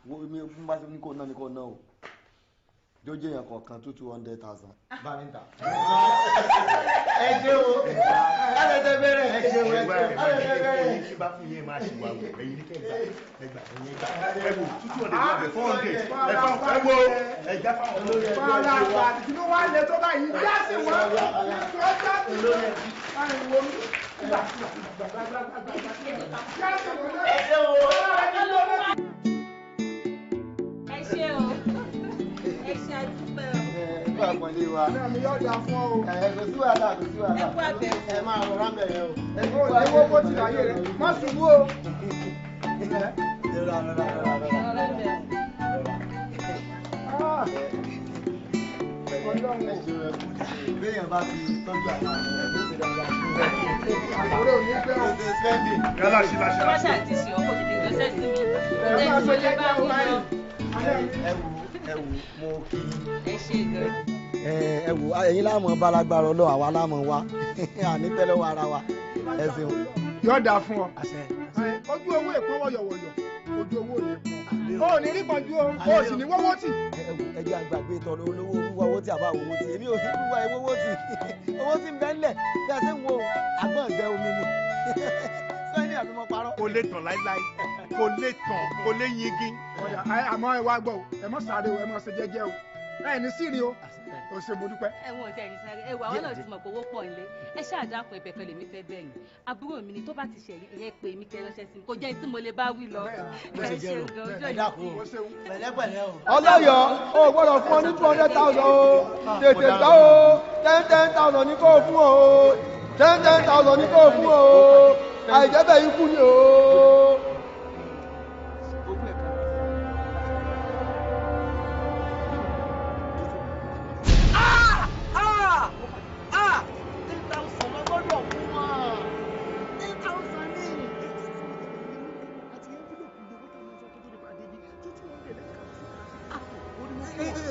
wo mi fún bá ṣe ní kò ná ní kò ná o jójó yẹn kọ̀ọ̀kan 200,000. Bá mi ta. Ẹ ṣe o, ẹ ṣe bẹ̀rẹ̀, ẹ ṣe o, ẹ ṣe bẹ̀rẹ̀. Kí bá fún yẹn máa ṣì wà wò, ẹ̀yin ní kẹ́gbà, ẹgbà, ẹ̀yin ẹgbà, ẹ wò 200 wà bẹ̀ 400, ẹ fà ẹ wò ẹ já fáwọn olórí ẹgbẹ́. Fara àgbà kí ló wá lè tó báyìí, já sí wọn, tó já sí wọn, báyìí wo mi, gbà gbà gbà gbà gbà gbà, já sí wọn. Ẹ ṣe o. Ẹ ṣé o, ẹ ṣe àdúpẹ́ o. Ẹ kú àpọ̀lé wa. Náà mi yóò dáa fún ọ o. Ẹ kò sí wàhálà, kò sí wàhálà. Ẹ kú àbẹ̀wò. Ẹ máa rọra bẹ̀rẹ̀ o. Ẹ kò ní wọ́pọ̀ tí láyé rẹ̀, má ṣubú o. Rọra rọra rọra rọra. Béèyàn bá fi tọ́jú àwọn ọmọ ẹ̀ ló ṣe dáadáa. Àkórè ò ní pẹ́ o. Yálà sí láṣẹ Tó bá ṣáà ti ṣe ọkọ̀ tètè ránṣẹ́ sí mi. Ẹ máa ṣe jẹ́jẹ́ o báyìí. Ẹ wò ẹ wò mo kí yín. Ẹ ṣé gan. Ẹ wò ẹ̀yin láàmú balagbára Ọlọ́run, àwa láàmú wa àní tẹ́lẹ̀wọ̀ ara wa. Ẹ ṣeun. Yóò dáa fún ọ. Ojú owó èpọ́n wọ̀yọ̀wọ̀yọ̀, ojú owó ò ní pọ́n. O ò ní rí pọ́njú o, o ò sì ní wọ́wọ́ tì. Ẹ jẹ́ àgbàgbé tọ̀nà olówó wíwá owó tí a bá owó tì. Èmi ò ní wíwá owó tì. Owó tí ń bẹ ńlẹ̀ bí a ṣe ń wo àgbọ̀n ìgbẹ́ omi ni. Sẹ́ni àbí mo parọ́. Kò lè tàn láíláí, kò lè tàn, kò lè yingin. Àmọ́ ẹ wá gbọ́ o, ẹ má sáré o, ẹ má ṣe jẹ́jẹ́ o. Ẹ ní sí rí o. O ṣe mo dúpẹ́. Ẹ̀wọ̀n ọ̀tẹ̀ ẹ̀yìn sáré ẹ̀wọ̀ àwọn náà ti mọ̀ pé owó pọ̀ nílé. Ẹ ṣáà dákun, ẹ̀bẹ̀ kan lèmi fẹ́ bẹ̀ yín. Àbúrò mi ni tó bá ti ṣe ẹ̀yẹ pé mi kẹ́ ránṣẹ́ sí mi. Kò jẹ́ tí mo lè bá wí lọ. Ẹ ṣeun gan, ojú Ẹ dákun o, pẹ̀lẹ́pẹ̀lẹ́ o. Ọlọ́yọ̀, o gbọ́dọ̀ fún ọ ní 200,000 o. Tètè gbọ́ o, 10,000 ní kó o fún o. 10,000 ní kó o fún o. Àìjẹ́ bẹ́ẹ̀ ikú ni o. 10,000 lọ gbọ́dọ̀ fún wọn. 10,000 ní.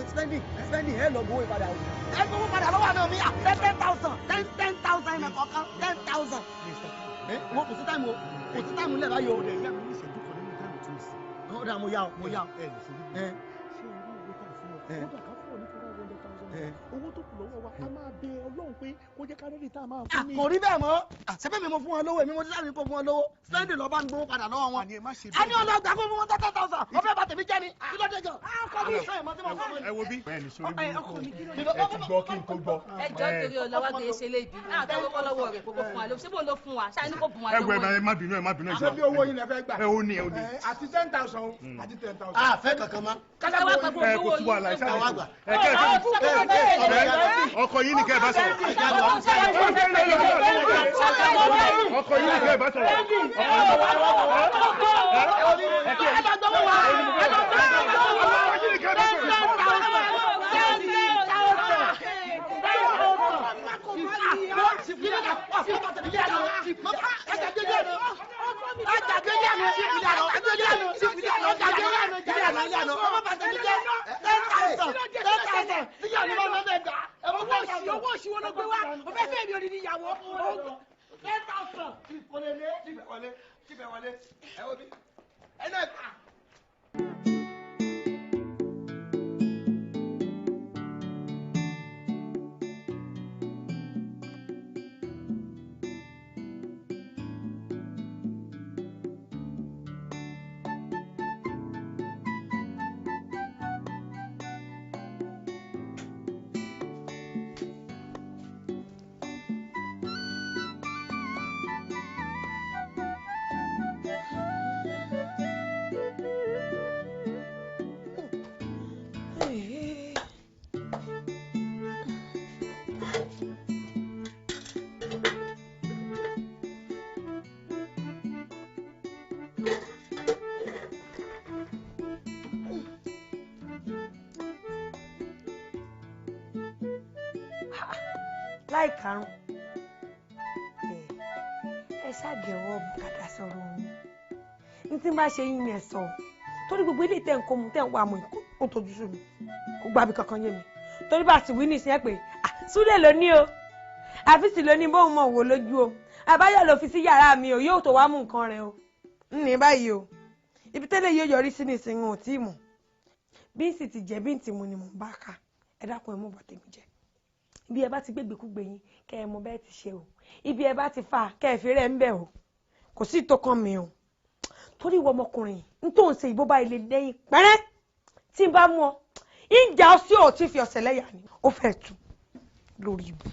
Spending, spending, ẹ lọ gbowó ìpadà o. Ẹ gbowó padà lọ́wọ́ àná mi, 10,000, 10,000 ẹnì kọ̀ọ̀kan, 10,000. Wo kò sí táìmù o, kò sí táìmù lẹ́ẹ̀ báyìí o. Ó dà, mo yá o, mo yá o. Owó tó kù lọ́wọ́ wa, a máa bẹ Ọlọ́run pé kó jẹ́ kárẹ́rì tá a máa fún mi. Kò rí bẹ́ẹ̀ mọ́, ṣẹ́bẹ̀ mi mo fún wọn lówó, èmi mo ti sáré kó fún wọn lówó. Spending lọ bá ń gbowó padà lọ́wọ́ wọn. A ní ọlọ́gbà fún wọn 10,000, ọbẹ̀ bá tèmi jẹ́ ni, kí ló dé jọ? Ọkọ mi sọ ìmọ̀ tí mo sọ fún mi. Ẹ wo bí. Bẹ́ẹ̀ni sórí burúkú ẹ ti gbọ́ kí n tó gbọ́. Ẹ jọ torí ọlọ́wà gbé ṣe lébi. Àtàwọn owó lọ́wọ́ rẹ̀ kókó fún wa ló. Ṣé bó ló fún wa? Ṣáà ní kò bùn wa Ẹ wo lówó. ẹ má bínú, ẹ má bínú. Ṣé bí owó yín lẹ fẹ́ gbà? Ẹ ó ní, ẹ ó ní. Àti 10,000 o, àti 10,000. A fẹ́ kankan mọ́. Ẹ kò tú wàhálà ìṣàlẹ̀ ẹ kẹ́ ẹ ọkọ yín ni kẹ́ ẹ bá sọ̀rọ̀. Ọkọ yín ni kẹ́ ẹ bá sọ̀rọ̀. Owó òṣì wọn ló gbé wá, o fẹ́ fẹ́ mi ò ní níyàwó. 10,000. Láì karùn ẹ ṣàjẹwọ́ bùkátà sọ̀rọ̀ òun ní tí n bá ṣe yín ni ẹ sọ, torí gbogbo ilé tẹ̀ ń kó mu tẹ̀ ń wá mu ó tójú sú mi, kò gbàbí kankan yé mi, torí bá a sì wí nísìnyẹ́ pé Súlè ló ní o, àfíìsì ló ní bóun mọ̀ wò lójú o, àbáyọ̀ ló fi sí yàrá mi o, yóò tó wá mú nǹkan rẹ o ní báyìí o, ibi tẹ́lẹ̀ yóò yọrí sí nísìnyí ò tí ì mọ̀ bí n sì ti jẹ́ bí n ti mu ni mò ń bá ká. Ẹ dákun, ẹ mú bọ̀ tèmi jẹ́. Ibi ẹ bá ti gbégbékúgbé yín kẹ́ ẹ mọ bẹ́ẹ̀ ti ṣe o, ibi ẹ bá ti fà kẹ́ ẹ fi rẹ̀ ń bẹ̀ o, kò sí tó kàn mí o, torí ìwọ ọmọkùnrin n tó ń ṣe ìbò bá ilé lẹ́yìn pẹ́rẹ́ tí n bá mú ọ ìjà ọ sí ò tí fi ọ̀sẹ̀ lẹ́yà ni ó fẹ́ tu lórí ibu.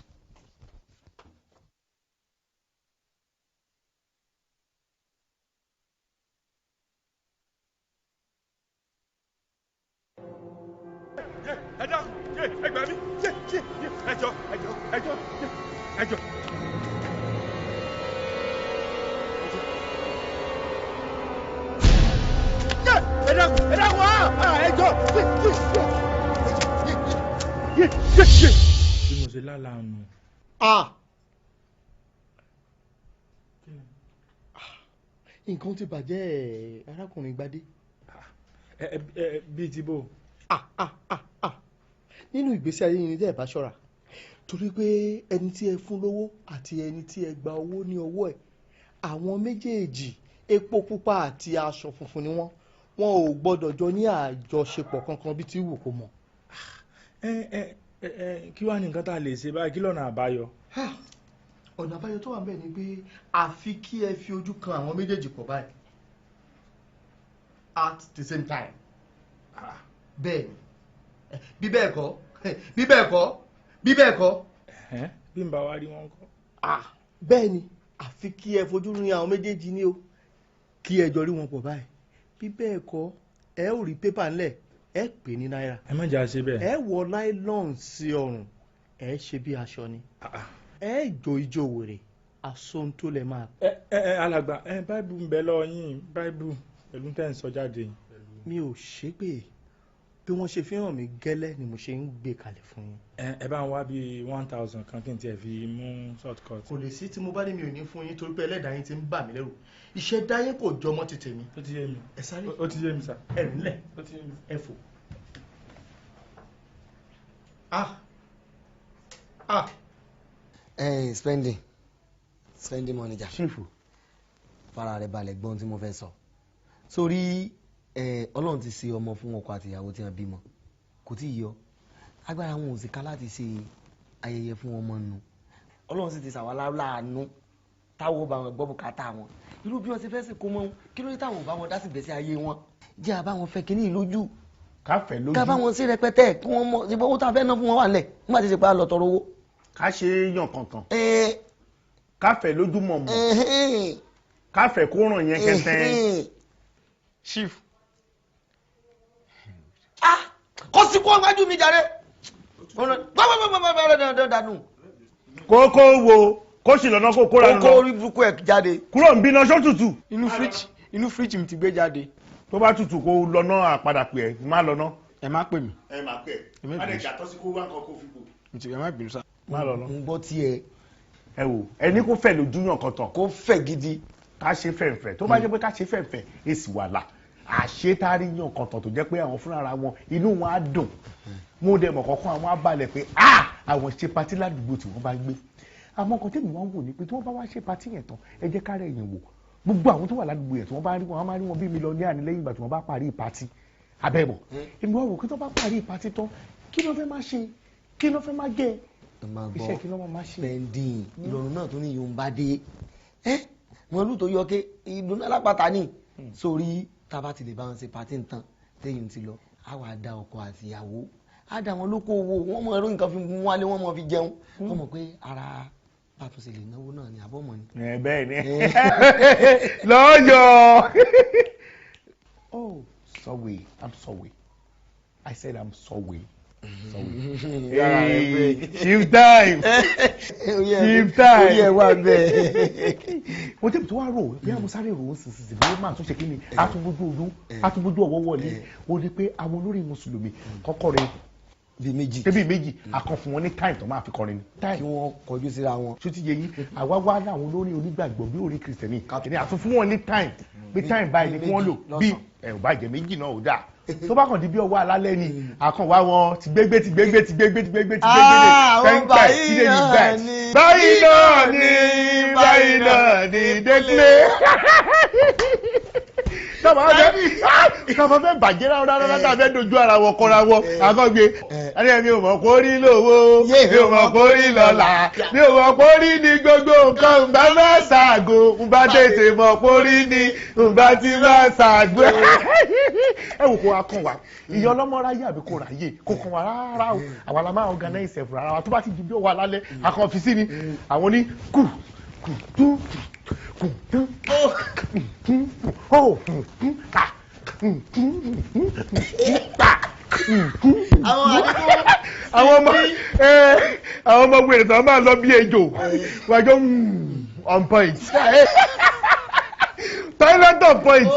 Ẹ dákun, ẹ gbà mí, ẹ jọ, ẹ jọ, ẹ jọ, ẹ jọ. Ẹ dákun, ẹ dákun, ẹ jọ. Bí mo ṣe lálàá nù. Nǹkan ti bàjẹ́, arákùnrin Gbadé. Bíi ti bò. Nínú ìgbésí ayé yín ni tẹ́ ẹ bá ṣọ́ra, torí pé ẹni tí ẹ fún lówó àti ẹni tí ẹ gba owó ní ọwọ́ ẹ̀, àwọn méjèèjì epo pupa àti aṣọ funfun ni wọ́n. Wọn ò gbọ́dọ̀ jọ ní àjọṣepọ̀ kankan bí tí wù kó mọ̀. Kí wàá ní nǹkan tá a lè ṣe báyìí, kí lọ́nà àbáyọ? Ọ̀nà àbáyọ tó wà níbẹ̀ ni pé àfi kí ẹ fi ojú kan àwọn méjèèjì pọ̀ báyìí at the same time. Bẹ́ẹ̀ ni. Bí bẹ́ẹ̀ kọ́, bí bẹ́ẹ̀ kọ́, bí bẹ́ẹ̀ kọ́. Bí n bá wá rí wọn kọ́. Bẹ́ẹ̀ ni, àfi kí ẹ fojú rin àwọn méjèèjì ní o, kí ẹ jọ rí wọn pọ̀ báyìí. Bí bẹ́ẹ̀ kọ́, ẹ ó rí pépà ńlẹ̀, ẹ pè ní náírà. Ẹ má jà ṣe bẹ́ẹ̀. Ẹ wọ láìlọ́ọ̀n sí ọrùn, ẹ ṣe bí aṣọ ni, ẹ jó ijó wèrè, aṣọ tó lẹ máa. Ẹ ẹ alàgbà, ẹ báìbù ń bẹ lọ́wọ́ yín, báìbù pẹ̀lú tẹ́ ń sọ jáde. Mi ò ṣépè, bí wọ́n ṣe fi hàn mí gẹ́lẹ́ ni mo ṣe ń gbé kalẹ̀ fún yín. Ẹ bá ń wá bíi 1000 kan kí n tiẹ̀ fi mú short cut. Kò lè sí tí mo bá ní mi ò ní fún yín, torí pé ẹlẹ́dàá yín ti ń bà mí lẹ́rù. Ìṣẹ̀dá yín kò jọmọ́ ti tèmi. Ó ti yé mi. Ẹ sáré. Ó ti yé mi sà. Ẹ rìn lẹ̀. Ó ti yé mi. Ẹ fò. Ah ah. Ẹ spending manager. Ṣífù. Fara rẹ balẹ̀, gbọ́n tí mo fẹ́ sọ. Sórí Ọlọ́run ti ṣe ọmọ fún ọkọ àti ìyàwó tí wọ́n bímọ, kò tí ì yọ agbára wọn ò sì ká láti ṣe ayẹyẹ fún ọmọ nù. Ọlọ́run sì ti ṣàwálá láàánú táwọn ò bá wọn gbọ́ bùkátà wọn, irú bí wọ́n ṣe fẹ́ sì kó mọ́ wọn, kí ló dé táwọn ò bá wọn dá sí ìgbésí ayé wọn? Jẹ́ àbá wọn fẹ́ kínní lójú, ká fẹ́ lójú, ká bá wọn sí rẹpẹtẹ, kí wọ́n mọ ṣe owó tá a fẹ́ ná fún wọn wà lẹ̀ nígbà tí ṣe pé a lọ tọrọ owó. Ká ṣe é yàn kankan, ká fẹ́ lójú mọ̀mọ́, ká fẹ́ kó ràn yẹn kẹtẹ. Chief. Kó sí kó wájú mi jàre. Kókó wo kó sì lọ́nà kó kóra nù lọ. Kókó orí burúkú ẹ̀ jáde. Kúrò ń bínú aṣọ tutù. Inú fíríjì mi ti gbé jáde. Tó bá tutù kó lọ́nà àpadà pè ẹ́, má lọ́nà. Ẹ má pè mí. Ẹ má pè ẹ́, má lè jà tọ́sí kó wá nǹkan kó fi bò. Ẹ má bínú sá. Má lọ́nà. Ń gbọ́ tiẹ̀. Ẹ wò, ẹni kó fẹ́ lójú yàn kan tán. Kó fẹ́ gidi. Ká ṣe fẹ̀ǹfẹ̀, tó bá jẹ́ pé ká ṣe fẹ̀ǹfẹ̀, èsì wàhálà àṣetárí yàn kan tán tó jẹ́ pé àwọn fúnra wọn inú wọn á dùn. Mo dẹ̀ mọ̀ kọ́kọ́ àwọn á balẹ̀ pé àwọn ṣe patí ládùúgbò tí wọ́n bá gbé. Àmọ́ kan tèmi wọ́n wò ní pé tí wọ́n bá wá ṣe patí yẹn tán, ẹ jẹ́ kárẹ̀ yẹn wò gbogbo àwọn tó wà ládùúgbò yẹn tí wọ́n bá rí wọn, wọ́n máa rí wọn bí mílíọ̀nù ní lẹ́yìn ìgbà tí wọ́n bá parí patí abẹ́bọ̀. Èmi wá wò kí tó bá parí patí tán, kí ló fẹ́ máa ṣe, kí ló fẹ́ máa jẹ, iṣẹ́ kí ló máa ṣe. Spending ìrọ̀rùn náà tó ní Yorùbá dé ẹ́ mọ̀lú tó yọ ké ìdùnnú alápàtà ní sórí tá a bá ti lè bá wọn ṣe patí nǹkan téyìn ti lọ, á wàá da ọkọ àti ìyàwó, á da wọn lóko owó wọn mọ ẹrú nǹkan fi mú wálé, wọn mọ fi jẹun, wọn mọ pé ara bá tún ṣe lè náwó náà ni àbọ̀mọ̀ ni. Ẹ bẹ́ẹ̀ ni lọ́yọ̀. Oh, sorry, I'm sorry. I said I'm sorry. Sorry. Hey, shift time. Shift time. Orí ẹ wà bẹ́ẹ̀. Mo tẹ́bi tó wá rò bí àwọn sáré rò ó sì sì bí ó máa tún ṣe kí ni àtúnbójú olú àtúnbójú ọwọ́ wọlé, ó ní pé àwọn olórí mùsùlùmí kọ́kọ́ rẹ̀ bíi méjì bíi méjì àkàn fún wọn ní time tó máa fi kọrin ni. Kí wọ́n kọjú síra wọn. Ṣó ti yé yín, àwa wá láwọn olórin onígbàgbọ́ bí orí kìrìsìtẹ́nì kìnìún àtún fún wọn ní time pé time báyìí ni kí wọ́n lò, bí ẹ̀ ò bá jẹ́ méjì náà ò dáa. Tó bá kàn di bí ọwọ́ alálẹ́ ni àkàn wá wọn ti gbégbé ti gbégbé ti gbégbé ti gbégbé ti gbégbé pẹ́ńpẹ́ ti dé ní bẹ́ẹ̀. Báyìí náà ni báyìí náà ni délé. Tọ́ba fẹ́ bàjẹ́ rárá rárá tàbí ẹ dojú ara wọn kọra wọn àkọ́gbé. Ẹni mi ò mọ̀ kó rí lówó, mi ò mọ̀ kó rí lọ́lá, mi ò mọ̀ kó rí ní gbogbo nǹkan, ń bá máa ṣàgò, ń bá tètè mọ̀ kó rí ní, ń bá ti máa ṣàgò. Ẹ wò kó akàn wa, ìyá ọlọ́mọ ráyè àbí kò ráyè, kò kàn wá rárá o, àwa la máa organize ẹ̀fọ́ rárá wa, tó bá ti di bí ó wà lálẹ́, akàn fi sí ni, àwọn ní kù kù tú kù tú kù ó kù ká. Àwọn ọmọ wèrè tó máa lọ bí ejò wájú on point, toilet on point,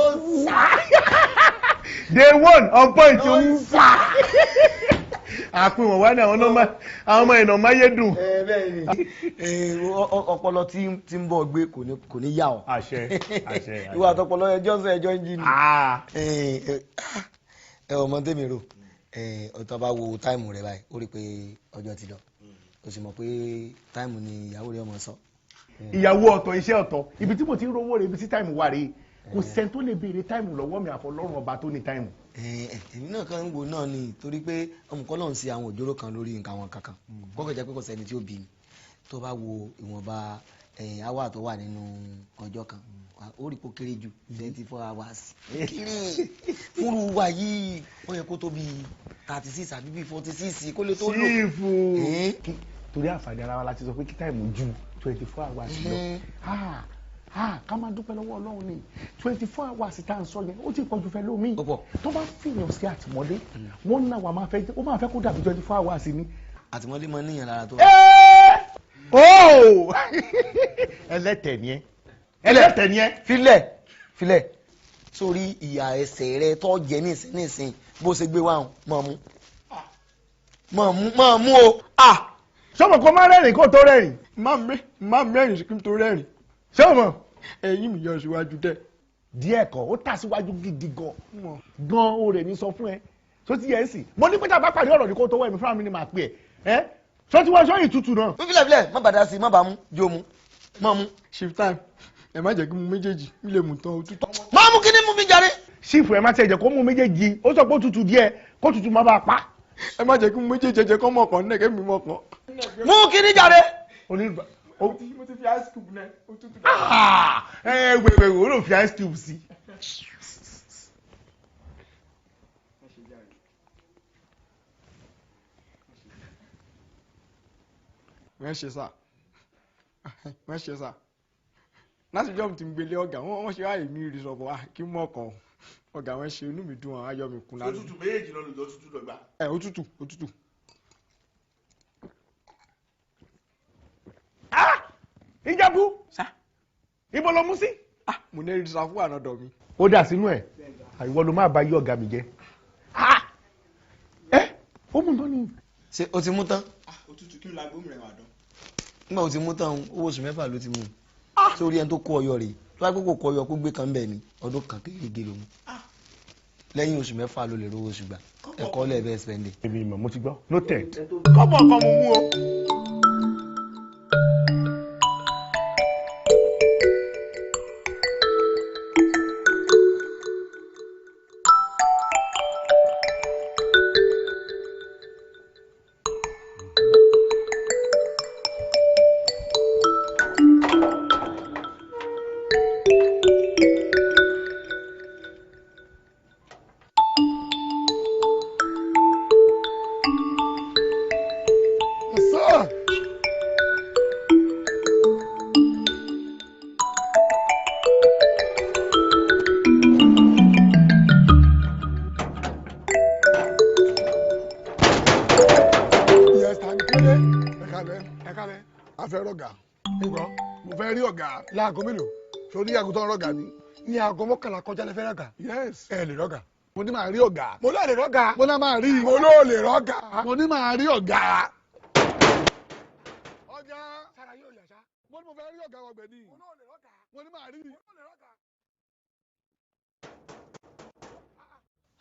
day one on point. Àpín wọn wá ní àwọn ọmọ ìnà máyédùn. Ọpọlọ tí ń bọ̀ gbé kò ní yá ọ. Àṣẹ àṣẹ. Ìwà àtọpọlọ ẹjọ́ sọ ẹjọ́ ń jí ni. Ẹ ọmọ tèmi rò, ọtọ bá wo táìmù rẹ báyìí, ó rí i pé ọjọ́ ti lọ, o sì mọ̀ pé táìmù ni ìyàwó rẹ ọmọ sọ. Ìyàwó ọ̀tọ̀, iṣẹ́ ọ̀tọ̀, ibi tí mo ti ń rówó rẹ, ibi tí táìmù wà rèé, kò sẹ́ni tó lè béèrè táìmù lọ́wọ́ mi àfọlọ́run ọba tó ní táìmù. Èmi náà kàn ń wò náà ni, torí pé ọmọkọ́ náà ń ṣe àwọn òjòrò kan lórí nǹkan àwọn kankan kọ́kọ́ jẹ́ pé kò sẹ́ni tí ó bí mi. Tó bá wo ìwọ̀nba hour tó wà nínú ọjọ́ kan, ó rí kó kéré ju 24 hours. Kéré fúnru wa yìí, ó yẹ kó tó bí 36 àbí bí 46 kó lè tó lò. Sífù, torí àǹfààní ara wa la ti sọ pé kí time ju 24 hours lọ. Ká máa dúpẹ́ lọ́wọ́ Ọlọ́run ni 24 hours tá à ń sọ yẹn, ó ti pọ̀ ju fẹ́ lómi. Tó bá fìyàn sí àtìmọ́lé, wọ́n náà wà máa fẹ́, ó máa fẹ́ kó dàbí 24 hours ni. Àtìmọ́lé máa níyàn lára tó. Ẹlẹ́tẹ̀ ni ẹ, ẹlẹ́tẹ̀ ni ẹ. Filẹ̀ filẹ̀, sórí ìyà ẹsẹ̀ rẹ tó jẹ nísìn nísìn bó ṣe gbé wá, mọ̀ mú mọ̀ mú mọ̀ mú o. Sọ́mọ kó má rẹ́rìn kó tó rẹ́rìn. Má rẹ́rìn sí kí n tó rẹ́rìn. Sọ́mọ. Ẹ̀yìn mi yọ síwájú dẹ. Díẹ̀ kọ́, ó tà síwájú gidi gan gan, o rẹ̀ ní sọ fún ẹ tó ti yẹ ẹ sì. Mo ní pé tá a bá pàdé ọ̀rọ̀ ní kó tó wẹ̀ mí fúnra mi ni màá pè ẹ ẹ sọ tí wọ́n sọ yìí tútù náà. Filẹ̀ filẹ̀, má bàdá sí i, má bàá mú jó mu má mú. Shift time, ẹ má jẹ́ kí mu méjèèjì, mi lè mú tán òtútù. Má mú kí ni mú mi jàre. Sífù, ẹ má tẹ̀ jẹ́ kó mú méjèèjì, ó sọ pé ó tutù díẹ̀, kó tutù má bàa pa. Ẹ má jẹ́ kí mu méjèèjì, ẹ jẹ́ kó mọ̀ kàn náà kẹ́mi mọ̀ kàn. Mú kí ni jàre. Mo ti fi ice cube náà, ó tutù. Ẹ wẹ̀wẹ̀, wò ló fi ice cube sí. Wọ́n ṣe sá, wọ́n ṣe sá láti jọ́ ti ń gbélé ọ̀gá wọ́n ṣe ráàyè mi rí sọ̀kọ̀ kí mọ̀ kàn ọ̀gá wọn ṣe, inú mi dùn, àwọn ayọ̀ mi kún lánàá. Òtútù méjèèjì lọ lòdì, òtútù lọ gbà. Ẹ òtútù òtútù. Ìjẹ̀bú, ibo ló mú sí. Mo ní ìrísà fún ànádọ̀ mi. Ó dà sínú ẹ̀, àìwọ ló máa bá yí ọ̀gá mi jẹ́. Ẹ ó mú tán ni. Ṣé o ti mú tán? Òtútù kí n la gbóhùn rẹ̀ wà dán. Nígbà o ti mú tán, owó oṣù 6 ló ti mú. Sórí ẹni tó kó ọyọ rèé, tó bá kókò kó ọyọ kó gbé kan bẹ́ẹ̀ ni ọdún kan kékeré ló mú. Lẹ́yìn oṣù 6 ló lè rówó oṣù gbà. Ẹ̀kọ́ lẹ̀ bẹ́ẹ̀ spending. Èmi ìmọ̀ mo ti gbọ́, noted. Kọ́bọ̀ kan mo mú o. Láago mélòó? Sórí aago tó ń rọ̀gà ni. Ní aago 11 kọjá lẹ fẹ́ rọ̀gà. Yes. Ẹ lè rọ̀gà. Mo ní máa rí ọ̀gá. Mo lóò lè rọ̀gà. Mo ní máa rí. Mo lóò lè rọ̀gà. Mo ní máa rí ọ̀gá. Ọ̀gá. Sára yóò yà sá. Mo ní mo fẹ́ rí ọ̀gá ọgbẹ̀ ni. Mo lóò lè rọ̀gà. Mo ní máa rí. Mo lóò lè rọ̀gà.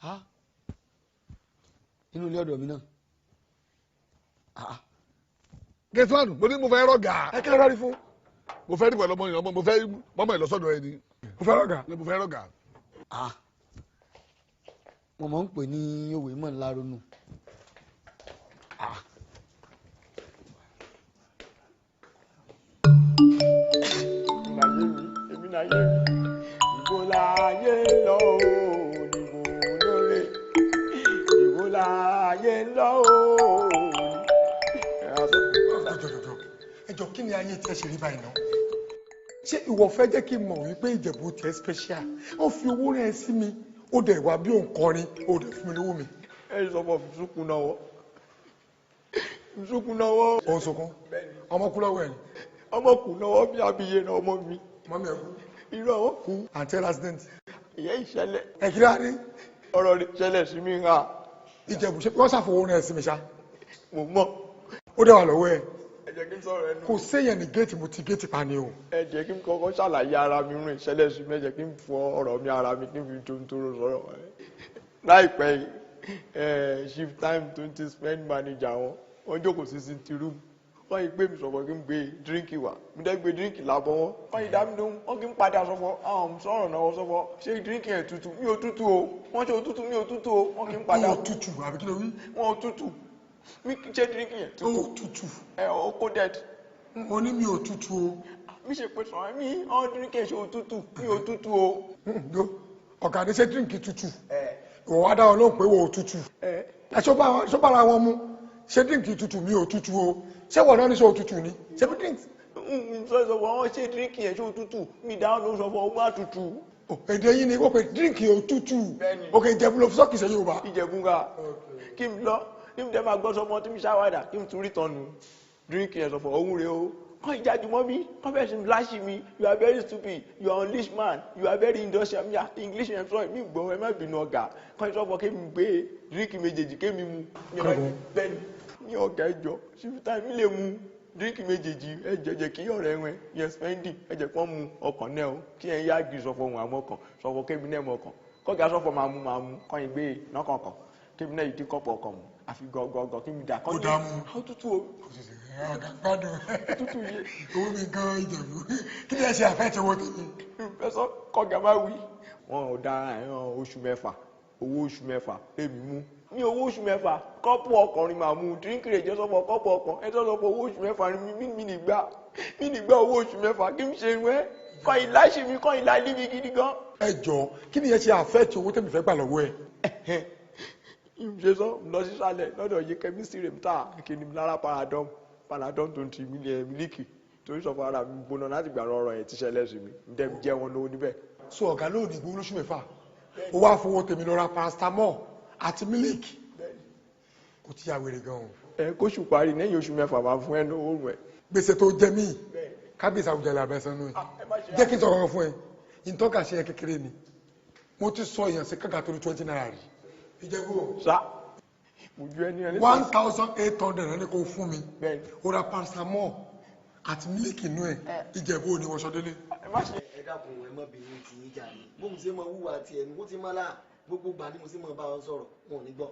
Ha, inú ilé ọ̀dọ̀ mi náà. Gẹ̀ẹ́sìmánù, mo ní mo fẹ́ rọ̀gà. Ẹ kí ló rọrí fún? Mo fẹ́ rí pẹ̀lú ọmọ yìí, mo fẹ́ mọ́mọ́ ìlọsọ́dọ̀ ẹni. Mo fẹ́ rọ̀gà. Mo fẹ́ rọ̀gà. Mo mọ̀ ń pè ní òwe mọ̀ ńlá ronú. Èmi náà yé mi, ìbò láyé lọ o, ìbò lóore, ìbò láyé lọ o. Ẹjọ, kí ni ayé tiẹ̀ ṣe rí báyìí náà? Ṣé ìwọ fẹ́ jẹ́ kí n mọ̀ wípé Ìjẹ̀bú tiẹ̀ special? Ó fi owó rẹ̀ sí mi, ó dẹ̀ wá bí òǹkọrin, ó dẹ̀ fún mi lówó mi. Ẹ sọ fún mi sunkún náwó, sunkún náwó. Ó ń sunkún, ọmọ kú lọ́wọ́ ẹ̀ ni. Ọmọ kú náwó bí abiye náà ọmọ mi. Mọ́mí ẹ̀ kú. Irú àwọn kú. Àǹtí ẹ̀ lásìdẹ́ǹtì. Ìyá ìṣẹ̀lẹ̀. Ẹ kí ló dé? Ọ̀rọ̀ rẹ̀ ṣẹlẹ̀ sí mi ha. Ìjẹ̀bú, ṣé wọ́n ṣàfowó rẹ̀ sí mi ṣá? Mo mọ̀. Ó dẹ̀ wà lọ́wọ́ ẹ̀. Ẹ jẹ́ kí n sọ̀rọ̀ ẹnu. Kò séèyàn ní géètì, mo ti géètì pa ni o. Ẹ jẹ́ kí n kọ́kọ́ ṣàlàyé ara mi rìn ìṣẹ̀lẹ̀ sí mi, ẹ jẹ́ kí n fọ ọ̀rọ̀ mi ara mi kí n fi jomitoro sọ̀rọ̀. Láìpẹ́ yìí, shift time 20 spend manager wọn, wọ́n jókòó sí sitting room. Wọ́n yìí gbé mi sọ̀fọ̀ kí n gbé dírínkì wá. Mi dẹ́ gbé dírínkì lábọ́ wọn. Wọ́n yìí dá mi lóhùn, wọ́n kí n padà sọ̀fọ̀, àwọn sọ̀rọ̀ náà wọ́n sọ̀fọ̀. Ṣé dírínkì yẹn tutù? Mi ò tutù o. Wọ́n ṣe òtútù, mi ò tútù o. Wọ́n kí n padà. Ó tutù àbí kí ló wí? Wọ́n ò tutù. Mi ṣe dírínkì yẹn tutù. Ó tutù. Ẹ ó kó dead. Mo ní mi ò tútù o. Mi ṣe pé sọ̀rọ̀ mi ọ́n dírínkì ṣe òtútù mi ò tútù o. Ọ̀gá ní ṣe dírínkì tútù. Ìwọ wá dá wọn lóhùn pé wọ́n ò tútù. Ẹ ṣó bára wọn mu? Ṣé dírínkì tútù mi ò tútù o? Ṣé wọ́n náà ní ṣe òtútù ni? Ṣé bí dírínkì. Sọ wọ́n ṣe dírínkì yẹn ṣe òtútù mi dáhùn ló sọ fún ọgbọ́n àtútù. Èdè yín ni wọ́n pe dírínkì òtútù. Òkè Ìjẹ̀bú ló fi sọ́ọ̀kì ṣe Yorùbá. Ìjẹ̀bú nga kí n lọ kí n tẹ́ máa gbọ́ sọmọ tí mi ṣàwádà kí n tún rí tọ́nu dírínkì yẹn sọ fún òun rè o. Kọ́ ìjájúmọ́ mi kọ́ fẹ́ẹ́ sin fúláṣì mi. You are very stupid, you are unleashed man, you are very industrial. Mi english yẹn sọ mi gbọ́ ẹ má bínú ọ̀gá. Kọ́ ìsọ̀fọ̀ kí mi gbé dírínkì méjèèjì kí mi mu. Bẹ́ẹ̀ni ní ọ̀gá ẹjọ́ sífúta mi lè mu dírínkì méjèèjì ẹ jẹjẹ kí ọ̀rẹ́ wọn yẹn spending ẹ jẹ́ kí wọ́n mu ọkàn náà o kí ẹ yá gi sọ̀fọ̀ òun àmọ́ kan sọ̀fọ̀ kémi náà mọ̀ kan kọ́gà sọ̀fọ̀ máa mu kọ́ ìgbé nọ́kànkàn kémi náà ìdí kọ́pọ̀ ọkàn mu àfi gọgọgọ kí mi dà kọ́ ní ó tútù o. Ọ̀gá gbádùn tútù yé. Owó mi gan Ìjẹ̀bú kí ni ẹ ṣe àfẹ́ tí owó tèmi. Ìfẹsọ kọ́gà má wí. Wọn ò dá ẹran oṣù mẹ́fà owó oṣù mẹ́fà èmi mú ní owó oṣù mẹ́fà kọ́pù ọkùnrin máa mú dírínkì rẹ̀ jẹ́ sọ́pọ̀ kọ́pù ọkàn ẹ tó sọ́pọ̀ owó oṣù mẹ́fà mi nígbà owó oṣù mẹ́fà kí n ṣe wẹ́ kọ́ ìláṣẹ mi kọ́ ìlà líbi gidi gan. Ẹ jọ kí ni ẹ ṣe àfẹ́ tí owó tèmi fẹ́ gbà lọ́wọ́ ẹ. Ṣe sọ lọ sísàlẹ̀ lọ́dọ̀ yìí kẹ́mísì rẹ̀ ta kí ni lára paradọ́m tó ń ti mílíkì torí sọ fún ara mi gbóná láti gbà rọrọ ẹ̀ tíṣẹ́ lẹ́sìn mi ń dẹ́ jẹ́ wọn lówó níbẹ̀. So ọ̀gá lóòdì gbowó lóṣù mẹ́fà ó wá fowó tèmi lọ ra paracetamol àti mílíkì kò tí ya wèrè gan o. Ẹ kóṣù parí lẹ́yìn oṣù mẹ́fà máa fún ẹ lówó rẹ. Gbèsè tó jẹ mí kábíyèsí Àwùjalẹ̀ abẹ́sánú ẹ jẹ́ kí n sọ̀rọ̀ fún ẹ ìtọ́ka ṣe yẹn kékeré ni mo ti sọ èèyàn sí kàkà torí 20 naira rí. Ìjẹ̀bú o. Sá ojú ẹni ẹni. 1800 ẹni kò fún mi o ra paracetamol àti mílíkì inú ẹ Ìjẹ̀bú ò ní wọṣọ délé. Ẹ dákun ẹ má bínú tí yín jà ní bóun ṣe máa wúwa tiẹ̀ ní bó ti máa láà gbogbo gbà ni mo sì máa bá wọn sọ̀rọ̀ wọn ò ní gbọ́.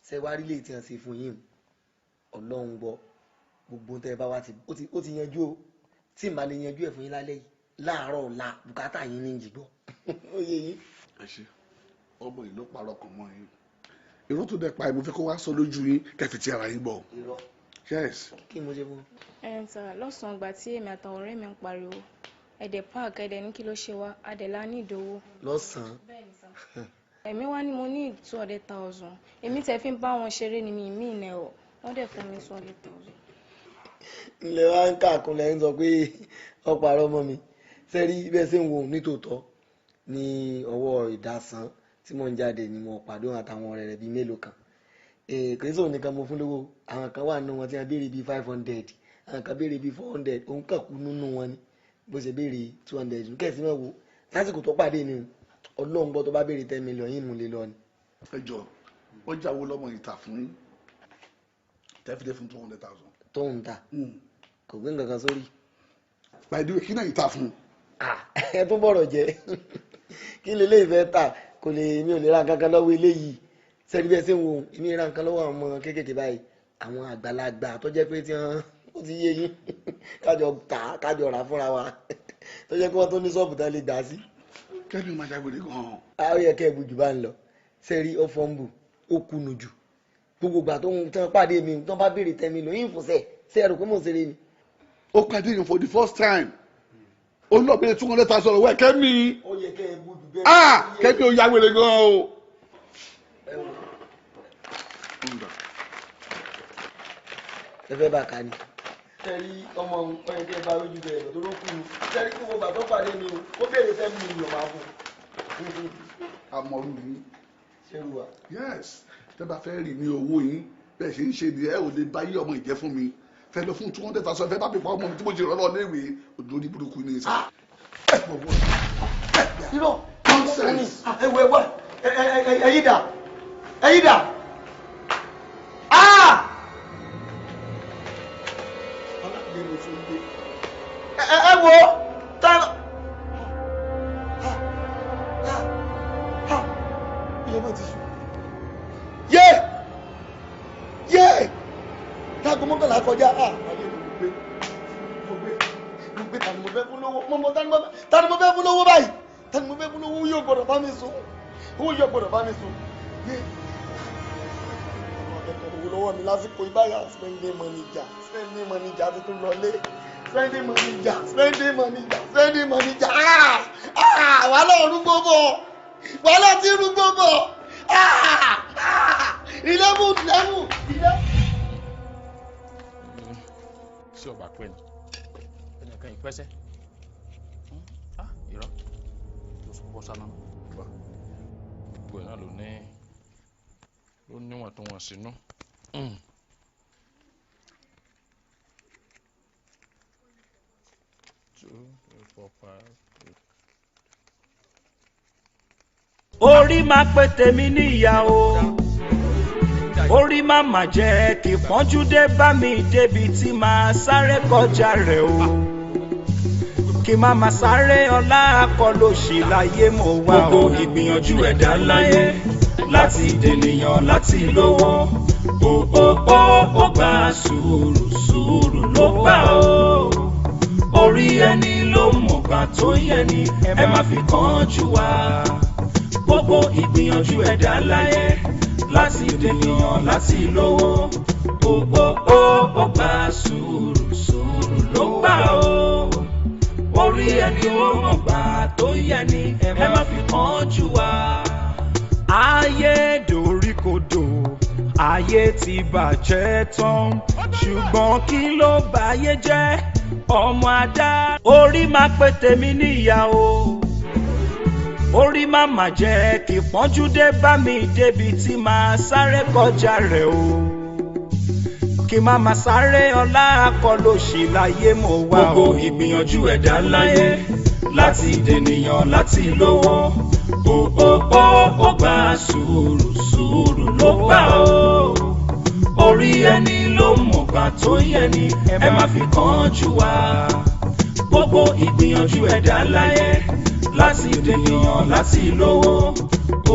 Ṣé wàá rí lè tí wọn ṣe fún yín Ọlọ́run gbọ́ gbogbo tẹ́ ẹ bá wá ti ó ti yanjú o tí màá lè yanjú ẹ̀ fún yín lálẹ́ yìí láàárọ̀ ọ̀la bùkátà yín ní jìgbọ́ ó yé yín. Ẹ ṣe ọmọ ìlú parọ́ kan mọ́ yín irú tó dẹ pa ẹ mo fẹ́ kó wá sọ lójú yín kẹfì tí ara yín bọ̀. Irọ́. Yes. Kí ni mo ṣe fún. Ẹ sà lọ́sàn-án ìgbà tí èmi àtàwọn ọ̀rẹ́ mi ń pariwo ẹ̀dẹ̀ park ẹ̀dẹ̀ ní kí ló ṣe wá adẹ̀lá ní ìdòwò. Lọ́sàn-án. Èmi wá ní mo ní 200,000 èmi tẹ fi ń bá wọn ṣeré ni mi mí ìnẹ ọ wọn dẹ̀ fún mi 200,000. Ilẹ̀ wa ń kàkún lẹ́yìn sọ pé ọ̀pọ̀ àrọ́ ọmọ mi sẹ́rí bẹ́ẹ̀ ṣe ń wo òun nítòótọ́ ní ọwọ́ ìdásán tí mò ń jáde ni mo pàdé òun àtàwọn ọ̀rẹ́ rẹ̀ bíi mélòó kan. Kì í sóun nìkan mo fún lówó àwọn kan wà nínú wọn tí wọ́n béèrè bíi 500 àwọn kan béèrè bíi 400 òun kàn kú nínú wọn ni bó ṣe béèrè 200 kẹ̀sí mọ̀ wò lásìkò tó pàdé mi Ọlọ́run gbọ́ tó bá béèrè 10 million yìí mú lé lọ ni. Ẹ jọ ọjà wo lọmọ yìí tà fún yín tẹ́fídé fún 200,000. Tóun ta kò gbé nǹkan kan sórí. By the way kí náà yìí tà fún. Ẹ tún bọ̀rọ̀ jẹ́ kí leléyìí fẹ́ tà kò lè mi ò lè ra nǹkan kan lọ́wọ́ eléyìí sẹ́ni bí ẹ ṣe ń wo èmi ra nǹkan lọ́wọ́ àwọn ọmọ kéékèèké báyìí àwọn àgbàlagbà tó jẹ́ pé tí wọ́n ó ti yé yín kájọ tà kájọ rà fúnra wa tó jẹ́ pé wọ́n tó ní ṣọ́ọ̀bù tán lè gbà sí. Kẹ́mi máa jáwèrè gan-an. A ó yẹ kẹ́ ẹ bùjú bá ń lọ sẹ́rí ó fọ́nbù ó kùnù jù gbogbo ìgbà tó ń tán pàdé mi tó bá béèrè 10 million yín fúnṣẹ́ ṣé ẹ rò pé mò ń ṣeré ni. Ó pàdé yẹn for the first time ó lọ béèrè 200,000 lọ́wọ́ ẹ̀ Kẹ́mi. Ó yẹ kẹ́ ẹ bùjú bẹ́ẹ̀. Ah Kẹ́mi ó yáwèrè gan-an o. Ẹ fẹ́ bá a kà ni. Sẹ́rí ọmọ ọ̀yẹ́ kẹ́ ẹ bá lójú bẹ̀rẹ̀ lọ tó ló kú ni sẹ́rí gbogbo ìgbà tó pàdé mi o ó béèrè 10 million máa fún un. Àmọ̀rú yín. Ṣé ru wa. Yes tẹ́ bá fẹ́ rìn ní owó yín bẹ́ẹ̀ ṣe ń ṣe ni ẹ ò lè bá yí ọmọ ìjẹ́ fún mi fẹ́ lọ fún 200,000 fẹ́ bá mi pa ọmọ mi tí mo ṣe rán lọ léèwé òdòdó burúkú ni sá. Irọ́ ẹ wọ ẹ wá ẹ yí dà ẹ yí dà. Ẹ wo tá ilé mọ́ ti sùn. Yé yé táago 11 kọjá ayé mi mo gbé tani mo fẹ́ fún lówó mo tani mo fẹ́ fún lówó báyìí tani mo fẹ́ fún lówó yóò gbọ́dọ̀ bá mi sùn owó yóò gbọ́dọ̀ bá mi sùn. Yé àwọn akẹ́kọ̀ọ́ owó lọ́wọ́ mi lásìkò ìbáyà spending manager ti tún lọlé. Spending money jà, spending money jà, spending money jà. Ah, ah, wàhálà orúgbó bọ̀, wàhálà tí rúgbó bọ̀. Ah, ah, 11, 11, 11. Sí ọba pẹ́ ni ẹnìkan ìpẹ́sẹ́ irọ́ ló sọ bọ́ sáná gbọ́ gbogbo ẹ̀ náà ló ní ló níwọ̀n tó wọ̀n sínú. Two, three, four, five, eight. Orí máa pé tèmi níyà o, orí má má jẹ́ kí pọ́njú dé bá mi débi tí màá sáré kọjá rẹ̀ o, kí má má sáré ọlá akọlòṣì láyé mo wá o. Gbogbo ìgbìyànjú ẹ̀dá láyé láti dènìyàn láti lówó, ó ó ó ó gbà sùúrù, sùúrù ló gbà o. Orí ẹni ló mọ̀gbà tó yẹ ni, ẹ má fi kánjú wá. Gbogbo ìgbìyànjú ẹ̀dá láyé láti dènìyàn láti lówó, ó ó ó ó gbà sùúrù, sùúrù ló gbà o. Orí ẹni ló mọ̀gbà tó yẹ ni, ẹ má fi kánjú wá. Ayé doríkodò, ayé ti bàjẹ́ tán, ṣùgbọ́n kí ló báyé jẹ́? Ọmọ adá. Orí máa pé tèmi níyà o, orí má má jẹ́ kí pọ́njú dé bá mi débi tí màá sáré kọjá rẹ̀ o, kí má má sáré ọlá akọlòṣì láyé mo wá o. Gbogbo ìgbìyànjú ẹ̀dá láyé láti dènìyàn láti lówó, ó ó ó ó gbà sùúrù, sùúrù ló gbà o. Orí ẹni ló mọ̀gbà tó yẹ ni, ẹ má fi kánjú wá. Gbogbo ìgbìyànjú ẹ̀dá láyé láti dènìyàn láti lówó,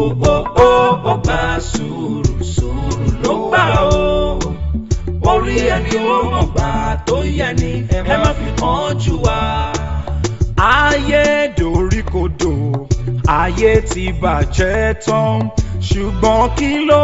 ó ó ó ó gbà sùúrù, sùúrù ló gbà o. Orí ẹni ló mọ̀gbà tó yẹ ni, ẹ má fi kánjú wá. Ayé doríkodò, ayé ti bàjẹ́ tán, ṣùgbọ́n kí ló